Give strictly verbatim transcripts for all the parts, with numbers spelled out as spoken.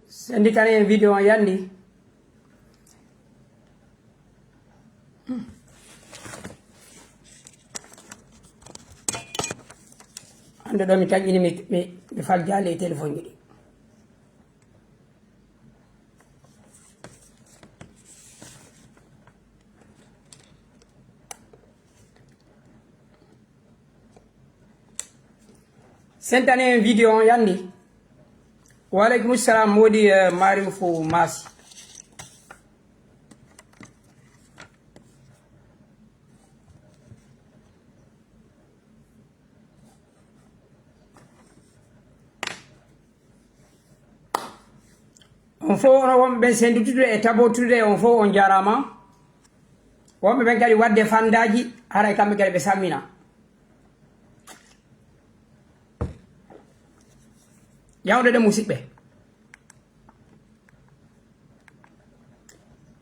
Senditane en video on yandi. Hande ɗo mi taƴƴini mi, mi, mi fal jale e téléphone ji ɗi. Sentane en video on yandi. Wa alaikum salam, modi, eh, Mariufu Masi. On fof, onon wonɓe ɓen senditude e tabotude, on fof on jarama. Wonɓe ɓen kadi wadde fandaji, haray kamɓe kadi ɓe salmina. Yawde ɗe musidɓe.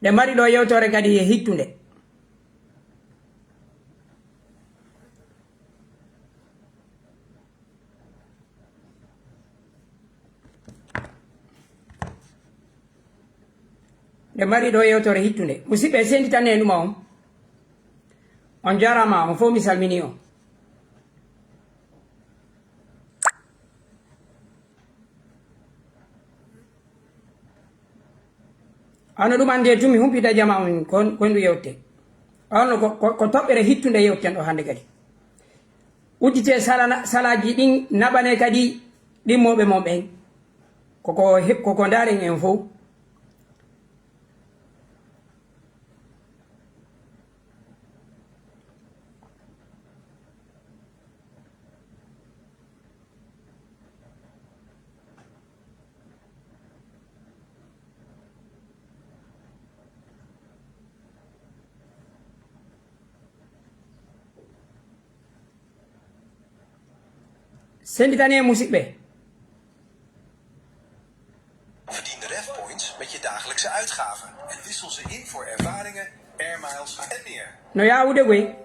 Ɗe mari ɗo yewtore kadi e hittunde. Ɗe mari ɗo yewtore hittunde. Musidɓe, senditane e numa on. On jarama, on fof mi salmini on. Ano ɗum andi e tumi humpita jama on kon, kon ɗum yewte. On ko, ko, ko toɓɓere hittunde yewten ɗo hande kadi. Uddite sala-, salaji ɗin naɓane kadi ɗimmoɓe mon ɓen. Koko he-, koko ndaren en fof. Senditane musidɓe. Verdien de RevPoints met je dagelijkse uitgaven en wissel ze in voor ervaringen, airmiles en meer. No yawude goy.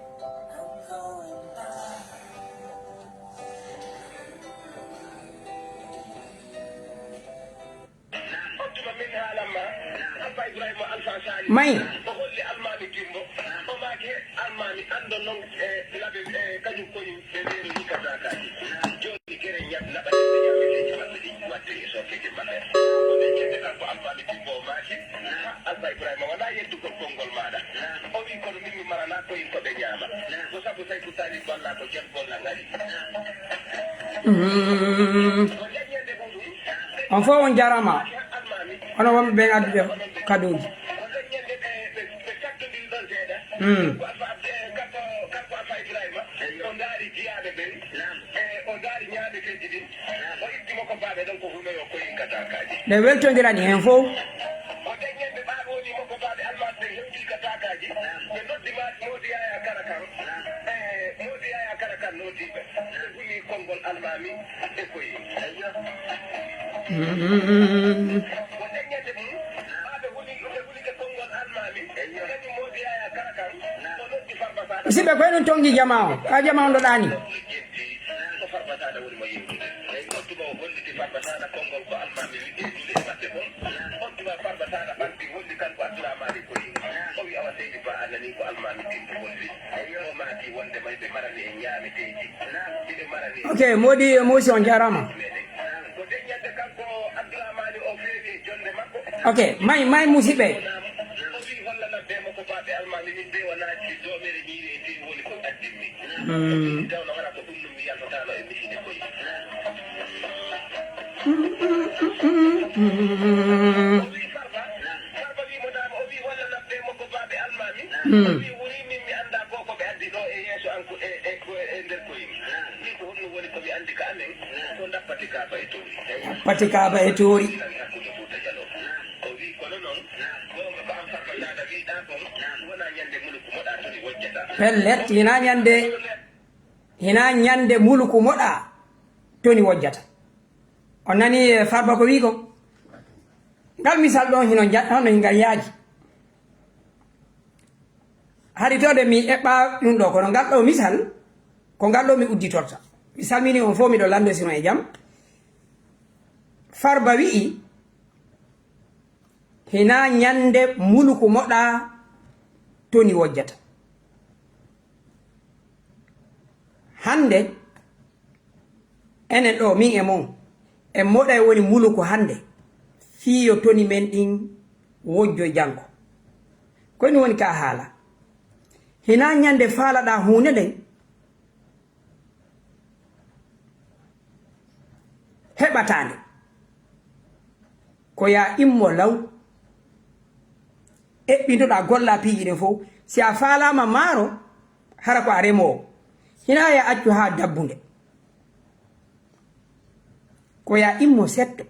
May. O holli almaami Timbo. O maaki, almaami, anndo non, e, laɓe, e, kañum koyum ɓe weero yikataakaaji. Jooni gere ñaɓ naɓa ɓe ñaameteeji maɓɓe ɗi watte e sokkeeji maɓɓe. O nden ñande kanko almaami Timbo o maaki, "Ha, Alfa Ibrahima, wonaa yeddugol konngol maaɗa." O wi, "Kono min mi maranaa koyum ko ɓe ñaama. Ko sabu Sayku Taalib walla ko jam gollal ngari." Mm. O nden ñande muɗum, On fof on jarama. Hono wonɓe ɓen addude kadooji. Hmm. Ɓe weltondirani heen fof. Musidɓe, ko enen tongi jama o, ka jama on ɗo ɗaani. Ok, moodi, moodi, on jarama. Ok, may, may musidɓe. Hmm. Hmm. Pati kaaba e toori. Pellet, hina ñande, hina ñande muluku moɗa toni wojjata. On nani, eh, Farba ko wi ko? Ngal misal ɗon hino ja-, hono hingal yaaji. Hari tawde mi eɓɓa ɗum ɗo, kono ngal ɗo misal, ko ngal ɗo mi udditorta. Mi salmini on fof, miɗo lanndo si on e jam. Farba wi'i, Hinaa ñande muluku moɗaa toni wojjata. Hannde, enen ɗoo, min e mon, en moɗay woni muluku hannde, fii yo toni men ɗin wojjoy janngo. Ko ni woni ka haala. Hinaa ñande faalaɗaa huunde nden, heɓataa nde. Ko yaa immo law, eɓɓintoɗaa, gollaa piiji ɗin fow. Si a faalaama maaro, hara ko a remoowo. Hinaa yaa accu haa dabbunde. Ko yaa immo setto.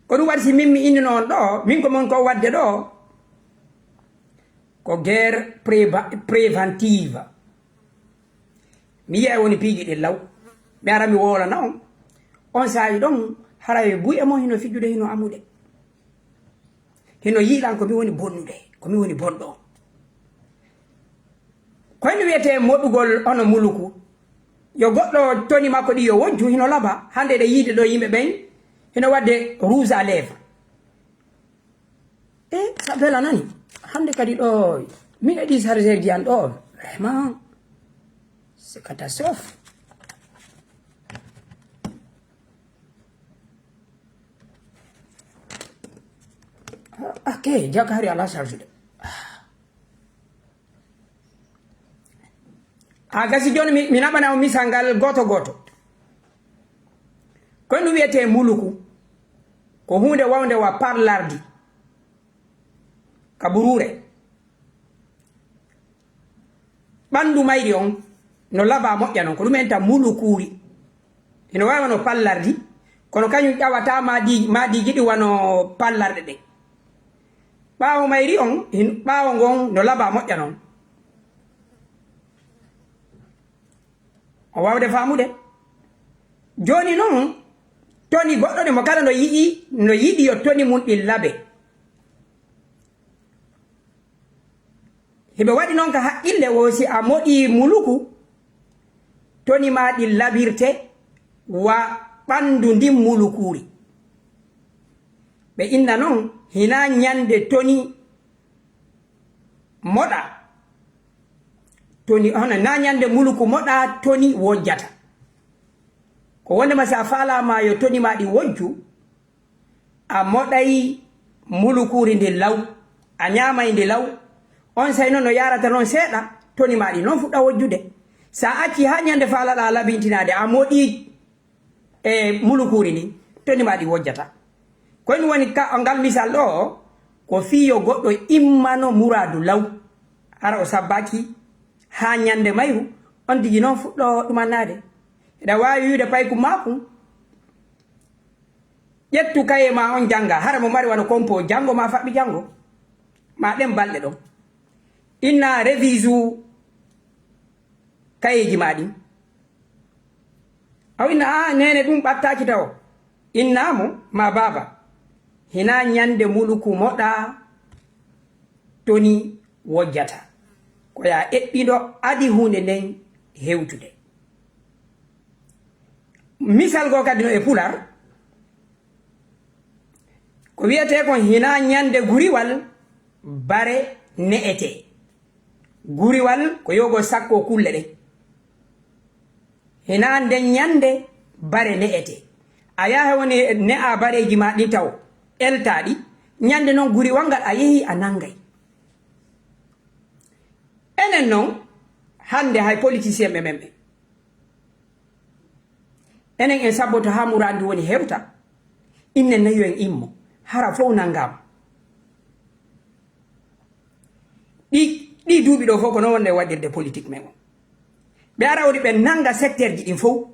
Ko ɗum waɗi si min mi innino on ɗoo, min ko mon ko waɗde ɗoo, ko guerre préva-, préventive. Mi yi'ay woni piiji ɗin law. Mi ara mi wowlana on. On saa'i ɗon, haray buy e mon hino fijjude, hino amude. Hino yiilan ko mi woni bonnude, ko mi woni bonɗo. Ko hino wiyetee moɗugol hono muluku. Yo goɗɗo toni makko ɗi yo wojju, hino laba. Hannde ɗe yiide ɗo yimɓe ɓen, hino waɗde rouge à lèvres. E, ça fait la nani. Hannde kadi ɗo, min e ɗi chargeur ji an ɗo, vraiment, c'est catastrophe. Ah, ok, jaka hari ala charge de. Ah, gasi jooni mi, mi naɓana on misal ngal gooto gooto. Ko ɗum wiyetee muluku, ko huunde wawnde wa parlardi ka buruure. Ɓanndu mayri on no labaa moƴƴa non, ko ɗum en ta mulukuuri. Hino waawi wano pallardi, kono kañum ƴawataa maadi, maadiiji ɗi wano pallarɗe ɗen. Ɓaawo mayri on, hin-, ɓaawo ngon no labaa moƴƴa non. O waawde faamude. Jooni non, toni goɗɗo ne mo kala no yiɗi, no yiɗi yo toni mun ɗin labe. Hiɓe waɗi non ka haqqille wo si a moɗii muluku, toni maa ɗin labirte wa ɓanndu ndin mulukuuri. Ɓe inna non, hinaa ñande toni moɗa, toni, hono, na ñande muluku moɗa toni wojjata. Ko wondema si a faalaama yo toni maa ɗi wojju, a moɗay mulukuuri ndin law, a ñaamay ndi law. On saa'i non no yaarata non seeɗa, toni maa ɗi non fuɗɗa wojjude. Si a accii haa ñande faalaɗaa labintinaade, a moɗii e mulukuuri ndin, toni maa ɗi wojjata. Ko ɗum woni ka, ngal misal ɗoo, ko fii yo goɗɗo immano muraadu law. Hara o sabbaaki haa ñande mayru, on tigi non fuɗɗoo ɗumannaade. Hiɗa waawi wi'ude paykum maa kun, ƴettu kaye maa on jannga, hara mo mari wano kompo janngo maa faɓɓi janngo, maa ɗen balɗe ɗon. Inna revise kayeeji maa ɗin. Aw inna, "Aa, neene, ɗum ɓattaaki tawo." Innaa mo, "Maa baaba, hinaa ñande muluku moɗa toni wojjata. Ko yaa eɓɓindo adi huunde nden hewtude." Misal goo kadi no e Pular, ko wiyetee kon hinaa ñande guriwal bare ne'etee. Guriwal ko yogol sakko kulle ɗen. Hinaa nden ñande bare ne'etee. A yaha woni ne'aa bareeji maa ɗin taw, eltaa ɗi. Ñande non guriwal ngal a yehi a nanngay. Enen non, hannde hay politicien ɓe men ɓen. Enen en sabboto haa muraadu woni hewta. Innen nayo en immo. Hara fow nanngaama. Ɗi, ɗi duuɓi ɗoo fow ko non wonde waɗirde politique men on. Ɓe ara woni ɓe nannga secteur ji ɗin fow.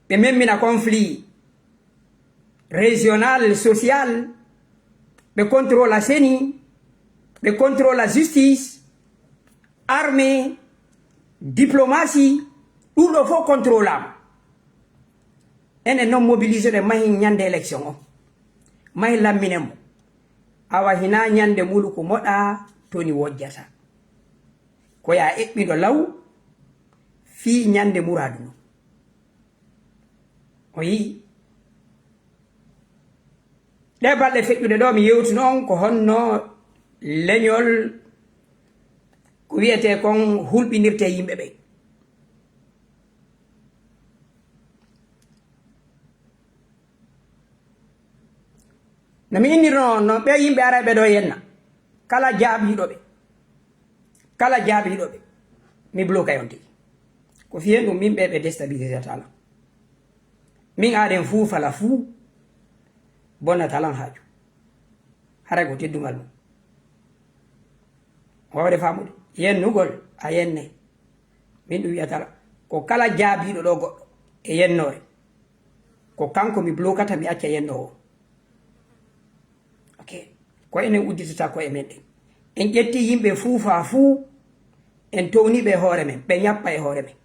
Ɓe memmina conflit régional, social, ɓe contrôle a CENI, ɓe contrôle a justice, armée, diplomatie, ɗum ɗo fof contrôle ama. Enen noon mobilisé ɗen mahin ñande élection o. Mahin lamminen mo. Awa hinaa ñande muluku moɗa toni wojjata. Ko ya eɓɓiɗo law fii ñande muraadu ndun. O yi'i. Ɗee balɗe feƴƴuɗe ɗoo, mi yewtino on ko honno leñol ko wiyetee kon hulɓinirtee yimɓe ɓen. No mi innirnoo on non, ɓee yimɓe arayɓe ɗoo yenna, kala jaabiiɗo ɓe, kala jaabiiɗo ɓe, mi bloquay on tigi. Ko fii hen ɗum, min ɓee ɓe déstabilisata lan. Min aaden fuu fala fuu bonnata lan haaju. Haray ko teddungal mum. Waawde faamude. Yennugol, a yennay. Min ɗum wiyata la. Ko kala jaabiiɗo ɗoo goɗɗo e yennoore, ko kanko mi blokata, mi acca yennoowo. Ok. Ko enen udditata ko'e men ɗen. En ƴetti yimɓe fuu faa fuu, en towni ɓe e hoore men, ɓe ñappa e hoore men.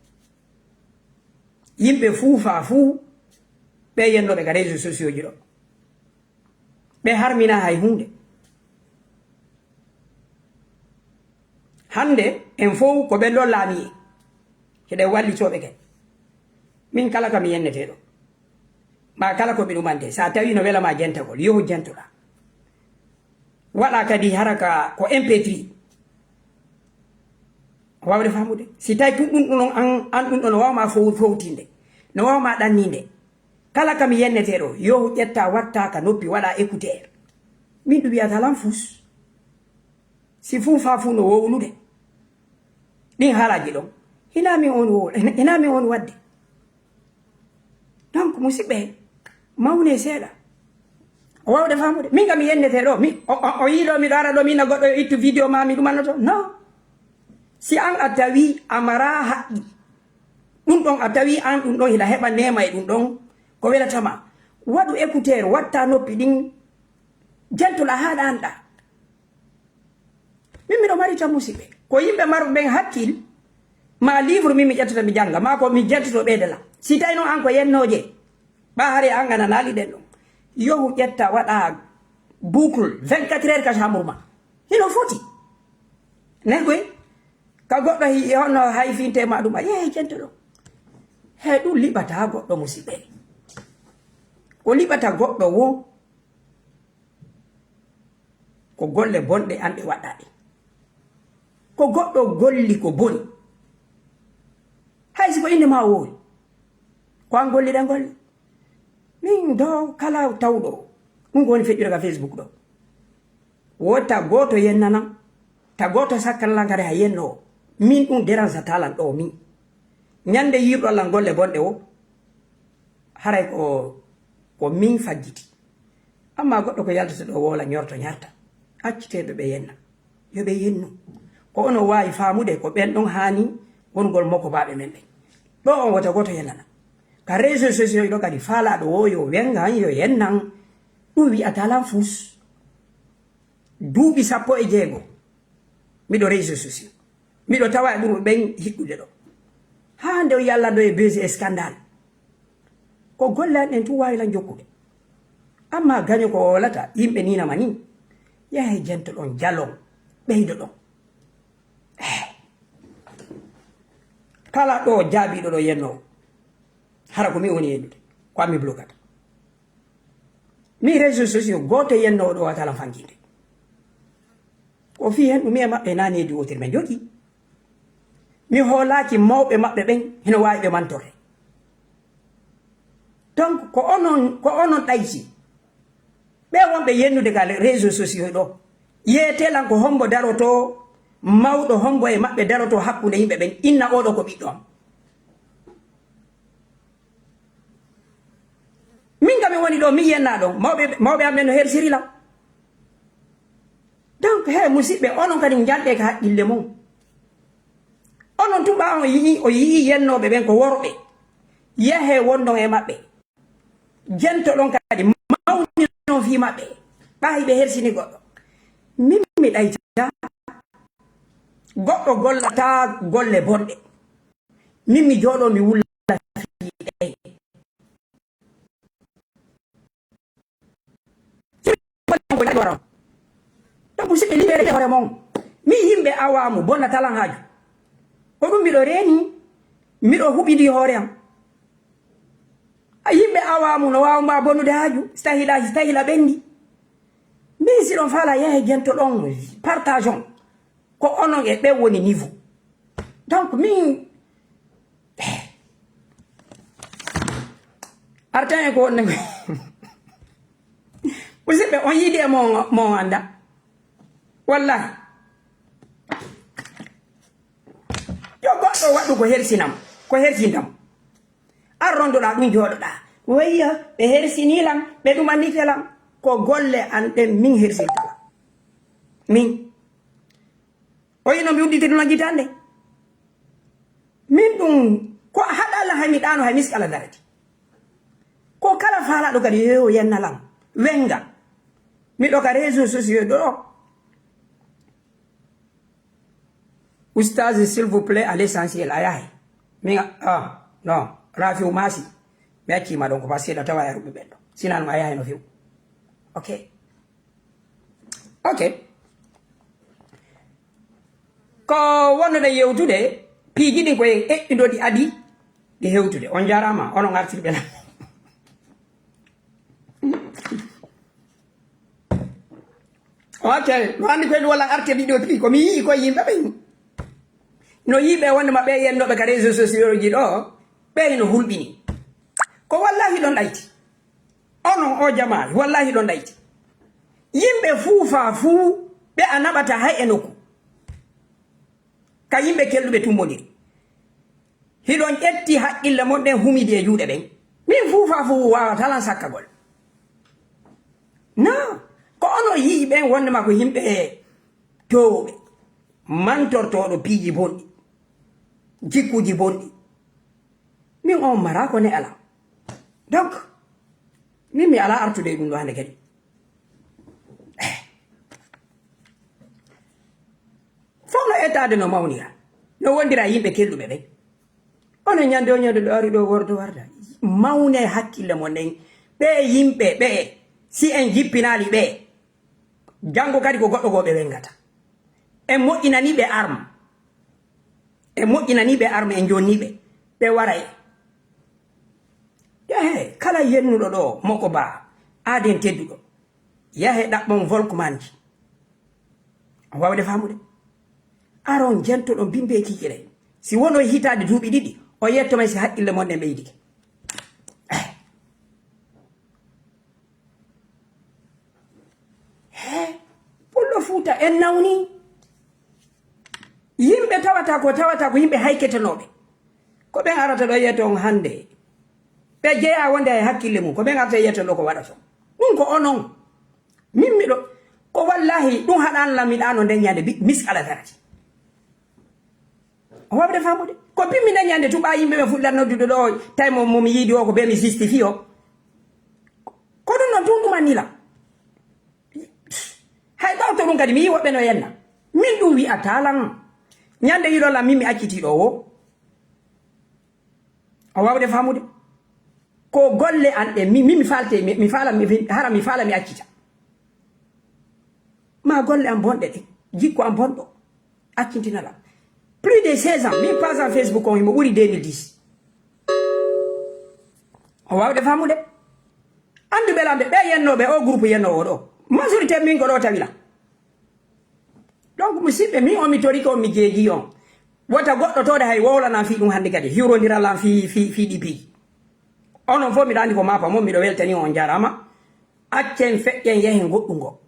Yimɓe fuu faa fuu, ɓe yennooɓe ka réseaux sociaux ji ɗoo. Ɓe harminaa hay huunde. Hannde, en fow ko ɓen ɗon laamii en. Hiɗen wallitooɓe kadi. Min kala ka mi yenneteeɗo. Maa kala ko mi ɗumantee. So a tawii no wela maa jentagol, yohu jentoɗaa. Waɗaa kadi hara ka ko M P three. Waawde faamude. Si tawi tun ɗum ɗum on, an, an ɗum ɗon no waawa maa fow-, fowtinde. No waawa maa ɗanninde. Kala ka mi yennetee ɗoo, yohu ƴettaa, wattaa ka noppi, waɗaa écouteur. Min ɗum wiyata lan fus. Si fuu faa fuu no wowlude. Ɗin haalaaji ɗon. Hinaa min on wo-, hinaa min on waɗde. Donc, musidɓe, mawnee seeɗa. O waawde faamude. Min kam mi yennetee ɗoo. Mi, o, o, o yii ɗoo, miɗo ara ɗoo, min na goɗɗo yo ittu vidéo maa, mi ɗumannoto. Non. Si an a tawii a maraa haqqi. Ɗum ɗon a tawii an ɗum ɗon hiɗa heɓa neema e ɗum ɗon. Ko welata maa. Waɗu écouteur, wattaa noppi ɗin. Jentoɗaa haa ɗaanɗaa. Min miɗo mari tan musidɓe. Ko yimɓe marɓe ɓen hakkil, maa livre min mi ƴettata mi jannga, maa ko mi jentoto ɓeyda lan. Si tawi non an ko yennooje, ɓaa hari an ana naali ɗen ɗon. Yohu ƴetta waɗa boucle vingt-quatre heures ka chambre ma. Hino foti. Nen koy, ka goɗɗo hi-, honno hay finte ma ɗum, a yehe jento ɗon. He ɗum liɓata goɗɗo musidɓe. Ko liɓata goɗɗo wo, ko golle bonɗe an ɗe waɗɗa ɗe. Ko goɗɗo golli ko boni. Hay si ko innde maa o wowi. Ko an golli ɗen golle. Min do kala tawɗo. Ɗum ko woni feƴƴude ka Facebook ɗo. Wota gooto yennanan. Ta gooto sakkananan kadi ha yenno o. Min ɗum dérange talan ɗo min. Ñande yiirɗo lan golle bonɗe o. Haray ko, ko min fajjiti. Amma goɗɗo ko yaltata ɗo woola, ñorto, ñarta. Acciteeɓe ɓe yenna. Yo ɓe yennu. Ko onon waawi faamude ko ɓen ɗon haani wonugol mokobaaɓe men ɓen. Ɗo on wota gooto yennana. Ka réseaux sociaux ɗo kadi faalaaɗo wo yo wengan, yo yennan. Ɗum wi'ata lan fus. Duuɓi sappo e jeego. Miɗo réseaux sociaux. Miɗo tawa e ɓurɓe ɓen hiɗɗude ɗo. Haa nde o yalla ɗo e buzz e scandale. Ko golle an ɗen tun waawi lan jokkude. Amma gaño ko o wolata, yimɓe ninama ni. Yahe jento ɗon, jalon, ɓeydo ɗon. Eh. Kala ɗo jaabiɗo ɗo yenno. Hara ko mi woni yennude. Ko an mi blokata. Mi réseaux sociaux gooto yenno ɗo wata lan fanginde. Ko fii hen ɗum e maɓɓe naneeji wootere men jogii. Mi hoolaaki mawɓe maɓɓe ɓen, hino waawi ɓe mantorde. Donc, ko onon, ko onon ɗayti. Ɓe wonɓe yennude ka réseaux sociaux ɗo. Yeetee lan ko hombo darotoo, mawɗo hombo e maɓɓe darotoo hakkunde yimɓe ɓen, inna oɗo ko ɓiɗɗo am. Min kam mi woni ɗo, mi yenna ɗon. Mawɓe, mawɓe am ɓen no hersiri lan. Donc, he musidɓe, onon kadi njalɗe ka haqqille mon. Onon tun ɓa on yi'i, o yi'i yennooɓe ɓen ko worɓe. Yahe wondon e maɓɓe. Jento ɗon kadi mawni non fii maɓɓe. Ɓa hiɓe hersini goɗɗo. Min mi ɗayta. Goɗɗo gollata golle bonɗe. Min mi jooɗo mi wulla fii ɗe. Ko ɗum waɗi waram. Donc, musidɓe, libéré hoore mon. Mi yimɓe awamu bonna talan haaju. Ko ɗum miɗo reeni, miɗo huɓidi hoore am. A yimɓe awamu no waawa ma bonnude haaju, si tahi la, si tahi la ɓenndi. Min si ɗon faala yahe gento ɗon, partage on. Ko onon e ɓe woni niveau. Donc min, artan e ko wonde. Musidɓe, on yiidi e mo, mo annda. Wallahi. Yo goɗɗo waɗu ko hersinam, ko hersindam. Ar rondoɗaa ɗum jooɗoɗaa. Wayya, ɓe hersinii lan, ɓe ɗumannike lan. Ko golle an ɗen min hersinta lan. Min. O yino mi udditi ɗum lan gitande. Min ɗum, ko haɗa lan hay mi ɗaano hay miskala darati. Ko kala faalaɗo kadi yo yenna lan. Wenga. Miɗo ka réseaux sociaux ɗo. Oustaz, s'il vous plaît, à l'essentiel, a yahay. Min, ah, non, Rafiu Masi. Mi accii ma ɗon ko parce que ɗo tawa e ruɓɓe ɓen ɗo. Sinan ɗum a yahay no few. Ok. Ok. Ko wonnoɗen yewtude, piiji ɗin ko en eɓɓindoɗi adi ɗi hewtude. On jaaraama, onon artirɓe lan. Ok, no anndi koye ɗum walla arte vidéo pi, ko mi yii koye yimɓe ɓen. No yii ɓe wonde ma ɓe yennooɓe ka réseaux sociaux ji ɗo, ɓe hino hulɓini. Ko wallahi ɗon ɗayti. Onon o jamaa, wallahi ɗon ɗayti. Yimɓe fuu faa fuu, ɓe a naɓata hay e nokku. Ka yimɓe kelɗuɓe tummbondiri. Hiɗon ƴetti haqqille mon ɗen humidi e juuɗe ɓen. Min fuu faa fuu waawata lan sakkagol. Na, ko onon yi'i ɓen wonde ma ko yimɓe toowuɓe, mantortooɗo piiji bonɗi, jikkuuji bonɗi. Min on mara ko ne ala. Donc, min mi ala artude e ɗum ɗo hannde kadi. Eh. Fof no etaade no mawnira, no wondira e yimɓe kelɗuɓe ɓen. Onon ñande o ñande ɗo ari ɗo wordo warda. Mawne hakkille mon ɗen. Ɓe yimɓe ɓe, si en jippinaali ɓe, janngo kadi ko goɗɗo goo ɓe wengata. En moƴƴinanii ɓe arme. En moƴƴinanii ɓe arme, en jonnii ɓe. Ɓe waray. Yahe, kala yennuɗo ɗo, moko ba, aaden tedduɗo. Yahe ɗaɓɓon volkmanji. On waawde faamude? Aron jentoɗon bimbe e kikiɗe. Si wono e hitaade duuɓi ɗiɗi, o yetto men si haqqille mon ɗen ɓeydike. Eh. He, Pullo Fuuta, en nawni. Yimɓe tawata ko, tawata ko yimɓe hayketenooɓe. Ko ɓen arata ɗo yiyata on hannde. Ɓe jeyaa wonde hay hakkille mum. Ko ɓen arata yiyata ɗo ko waɗata. Ɗum ko onon. Min miɗo, ko wallahi, ɗum haɗaani lan mi ɗaano nden ñande bi-, miskala darati. O waawde faamude. Ko bimmi nden ñande tuɓaa yimɓe ɓe fuɗɗiran noddude ɗo, tawi mo, mo mi yiidi o ko be mi justifié o. Ko ɗum ɗon tun ɗum anni lan. Hay ɓawto ɗum kadi, mi yii woɓɓe no yenna. Min ɗum wi'ataa lan. Ñande yiɗo lan, min mi accitii ɗo wo. O waawde faamude. Ko golle an ɗe, mi, mi, mi faalte, mi, mi faala, mi, mi, hara mi faala, mi accita. Ma golle an bonɗe ɗe, jikku an bonɗo, accintina lan. Plus de seize ans, min page an Facebook on himo ɓuri deux mille dix. O waawde faamude. Annduɓe lan ɓe, ɓe yennooɓe, o groupe yennoowo ɗo. Majorité min ko ɗo tawi lan. Donc, musidɓe, min on mi torike on, mi jeeji on. Wota goɗɗo toode hay wowlanan fii ɗum hannde kadi. Hiwrondiral lan fii, fii, fii ɗi piiji. Onon fof miɗo anndi ko maafa mon, miɗo weltani on, on jaaraama. Accen feƴƴen yahen goɗɗum ngo.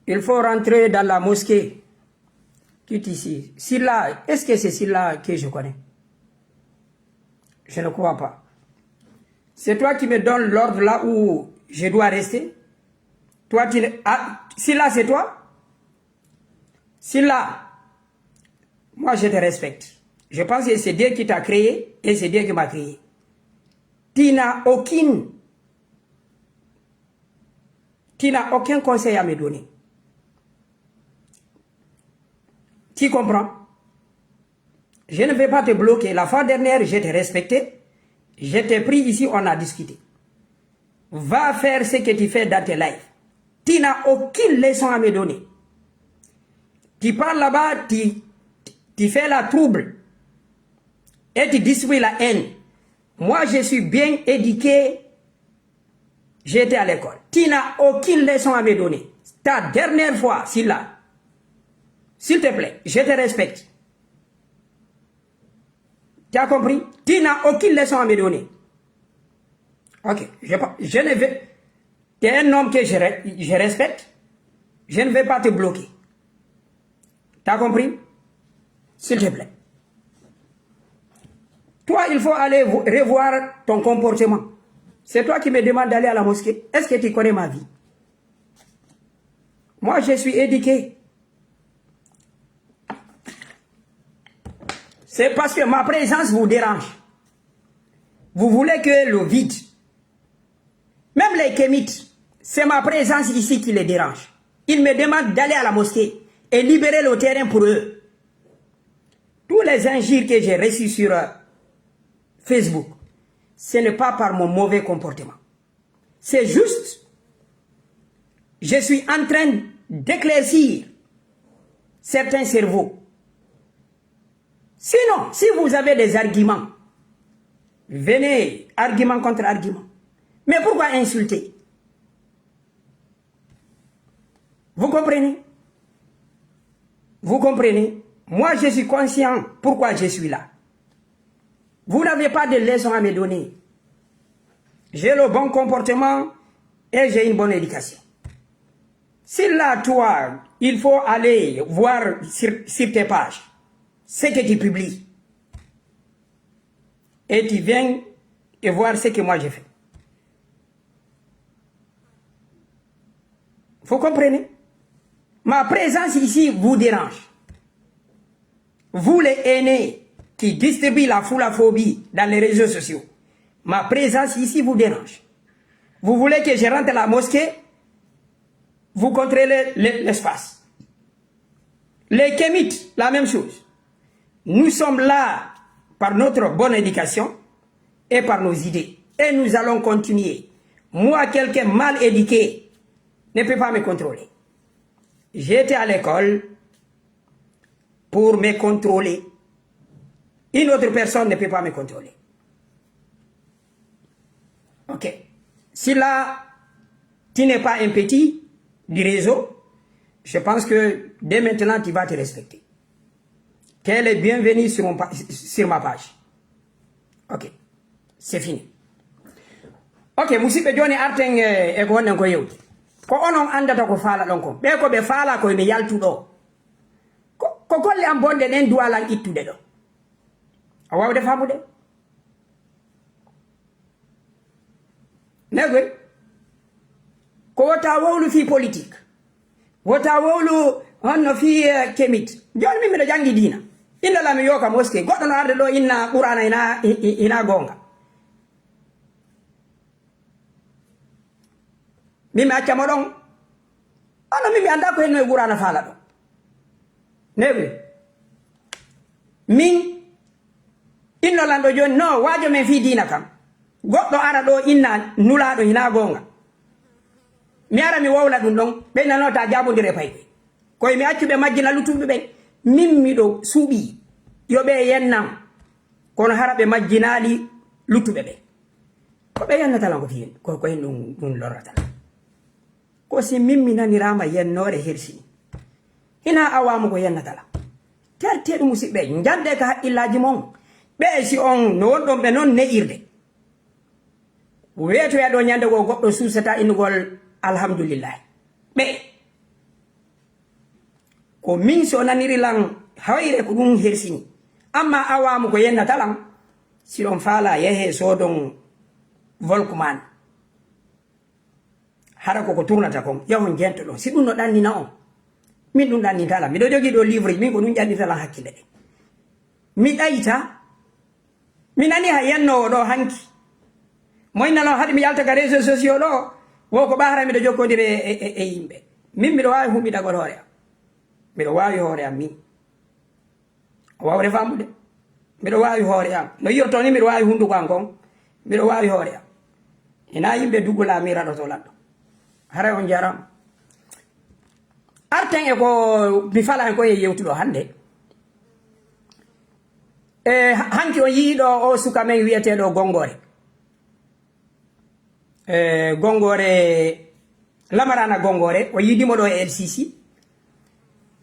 Il faut rentrer dans la mosquée. Quitte ici. Silla, est-ce que c'est Silla que je connais? Je ne crois pas. C'est toi qui me donnes l'ordre là où je dois rester. Toi, tu ne, ah, Silla, c'est toi? Silla, moi, je te respecte. Je pense que c'est Dieu qui t'a créé et c'est Dieu qui m'a créé. Tu n'as aucune, tu n'as aucun conseil à me donner. Tu comprends? Je ne vais pas te bloquer. La fois dernière, je t'ai respecté. Je t'ai pris ici, on a discuté. Va faire ce que tu fais dans tes lives. Tu n'as aucune leçon à me donner. Tu parles là-bas, tu, tu fais la trouble. Et tu distribues la haine. Moi, je suis bien éduqué. J'étais à l'école. Tu n'as aucune leçon à me donner. Ta dernière fois, Silla. S'il te plaît, je te respecte. Tu as compris? Tu n'as aucune leçon à me donner. Ok, je, pa- je ne vais. Tu es un homme que je, re- je respecte. Je ne vais pas te bloquer. T'as compris? S'il te plaît. Toi, il faut aller vo- revoir ton comportement. C'est toi qui me demandes d'aller à la mosquée. Est-ce que tu connais ma vie? Moi, je suis éduqué. C'est parce que ma présence vous dérange. Vous voulez que le vide. Même les Kémites, c'est ma présence ici qui les dérange. Ils me demandent d'aller à la mosquée et libérer le terrain pour eux. Tous les injures que j'ai reçus sur euh, Facebook, ce n'est pas par mon mauvais comportement. C'est juste, je suis en train d'éclaircir certains cerveaux. Sinon, si vous avez des arguments, venez, argument contre argument. Mais pourquoi insulter? Vous comprenez? Vous comprenez? Moi, je suis conscient pourquoi je suis là. Vous n'avez pas de leçon à me donner. J'ai le bon comportement et j'ai une bonne éducation. Si là, toi, il faut aller voir sur, sur tes pages ce que tu publies. Et tu viens et voir ce que moi je fais. Vous comprenez? Ma présence ici vous dérange. Vous les haineux qui distribuez la foulaphobie dans les réseaux sociaux, ma présence ici vous dérange. Vous voulez que je rentre à la mosquée? Vous contrôlez l'espace. Les Kémites, la même chose. Nous sommes là par notre bonne éducation et par nos idées. Et nous allons continuer. Moi, quelqu'un mal éduqué ne peut pas me contrôler. J'étais à l'école pour me contrôler. Une autre personne ne peut pas me contrôler. Ok. Si là, tu n'es pas un petit du réseau, je pense que dès maintenant, tu vas te respecter. Qu'elle est bienvenue sur, mon pa- sur ma page. Ok. C'est fini. Ok, musidɓe, jooni arten e e ko wonɗen ko yewde. Ko onon anndata ko faalaɗon kon. Ɓe ko ɓe faalaa koye mi yaltu ɗo. Ko, ko golle am bonɗe ɗen duwalan ittude ɗo. A waawde faamude? Negoy, ko wota wowlu fii politik. Wota wowlu honno fii eh, Kemit. Jooni min miɗo janngi diina. Inna la mi yoka moske. Goɗɗo no arde ɗo inna Qur'ana ina, i- i- ina goonga. Min mi acca mo ɗon. Ono min mi annda ko henno e Qur'ana faala ɗo. Newi. Min inno lanɗo jooni no waajo men fii diina kam. Goɗɗo ara ɗo inna nulaaɗo hinaa goonga. Mi ara mi wowla ɗum ɗon ɓe nano ta jaabondire payɓe. Koye mi accu ɓe majjina luttuɓe ɓen. Min miɗo suuɓi yo ɓe yennam. Kono hara ɓe majjinaali luttuɓe ɓen. Ko ɓe yennata lan ko fii ko ko hen ɗum ɗum lorrata lan. Ko si min mi naniraama yennoore hersini. Hinaa awaamu ko yennata lan. Terteeɗo musiɓɓe, njande ka haqqillaaji mon. Ɓe si on no wonɗon ɓe non ne'irde. Weetoya ɗo ñande goo goɗɗo suusata innugol alhamdulillahi. Ɓe ko min so naniri lan hoyre ko ɗum hersini. Amma awaamu ko yennata lan. Si ɗon faala yehe soodon volkumaan. Hara koko turnata kon yahon jento ɗon si ɗum no ɗannina on. Min ɗum ɗanninta lan miɗo jogii ɗo livre min ko ɗum ƴannirta lan hakkille ɗen. Mi ɗayta mi nani ha yennoowo ɗo hanki. Mo inna non haɗi mi yalta ka réseau sociaux ɗo wo ko ɓahara miɗo jokkodiri e, e, e yimɓe. Min miɗo waawi humbitagol hoore am. Miɗo waawi hoore am min. O wawde famude. Miɗo waawi hoore am no yirto ni miɗo waawi hunduko an kon. Miɗo waawi hoore am. Ina yimɓe duggu laami raɗoto lanɗo. Haray on jarama. Arten e ko mi fala en ko e yewtuɗo hannde. E, ha-, hanki on yii ɗo o suka men wiyeteeɗo Gongoore. E, Gongoore, Lamarana Gongoore, o yiidimo ɗo e L C C.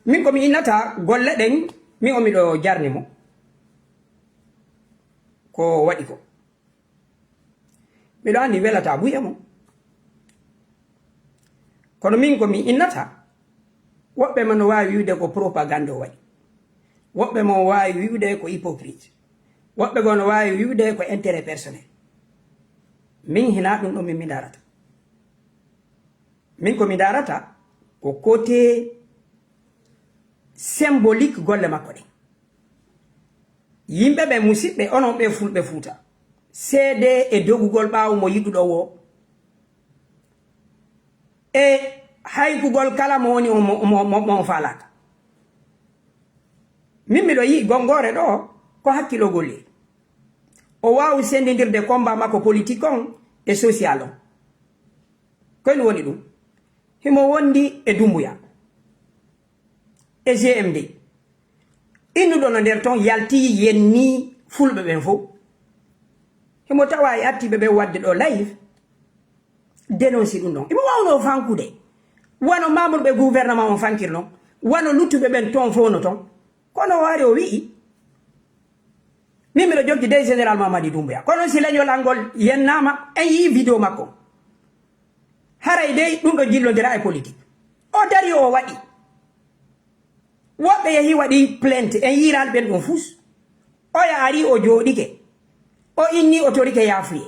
Min ko mi innata golle ɗen, min o miɗo jarni mo ko waɗi ko. Miɗo anndi welataa buy e mo. Kono min ko mi innata, woɓɓe mo no waawi wi'ude ko propagande o waɗi. Woɓɓe mo waawi wi'ude ko hypocrite. Woɓɓe goo no waawi wi'ude ko intérêt personnel. Min hinaa ɗum ɗo min mi darata. Min ko mi darata ko côté symbolique golle makko ɗen. Yimɓe ɓe, musiɓɓe, onon ɓe fulɓe Fuuta, seedee e dogugol ɓaawo mo yiɗuɗo woo, e haykugol kala mo woni on mo, mo, mo, mo on faalaaka. Min miɗo yi'i Gongoore ɗo ko hakkiloo golliri. O waawi senndindirde combat makko politique on e social on. Ko ɗum woni ɗum. Himo wondi e Dumbuya, e G M D. Innuɗo no nder ton yalti, yenni fulɓe ɓen fow. Himo tawa e artiiɓe ɓen waɗde ɗo live, dénonce ɗum ɗon. Himo waawno fankude. Wano membre ɓe gouvernement on fankir non. Wano luttuɓe ɓen ton fow no ton. Kono o ari o wi'i, min miɗo jokki dey Général Mamadi Doumbouya. Kono si leñol an ngol yennaama, en yii vidéo makko. Haray dey ɗum ɗo jillondira e politique. O dari o waɗi. Woɓɓe yehi waɗi plainte, en yiiraali ɓen ɗum fus. Oya ari o jooɗike. O inni o torike yaafuye.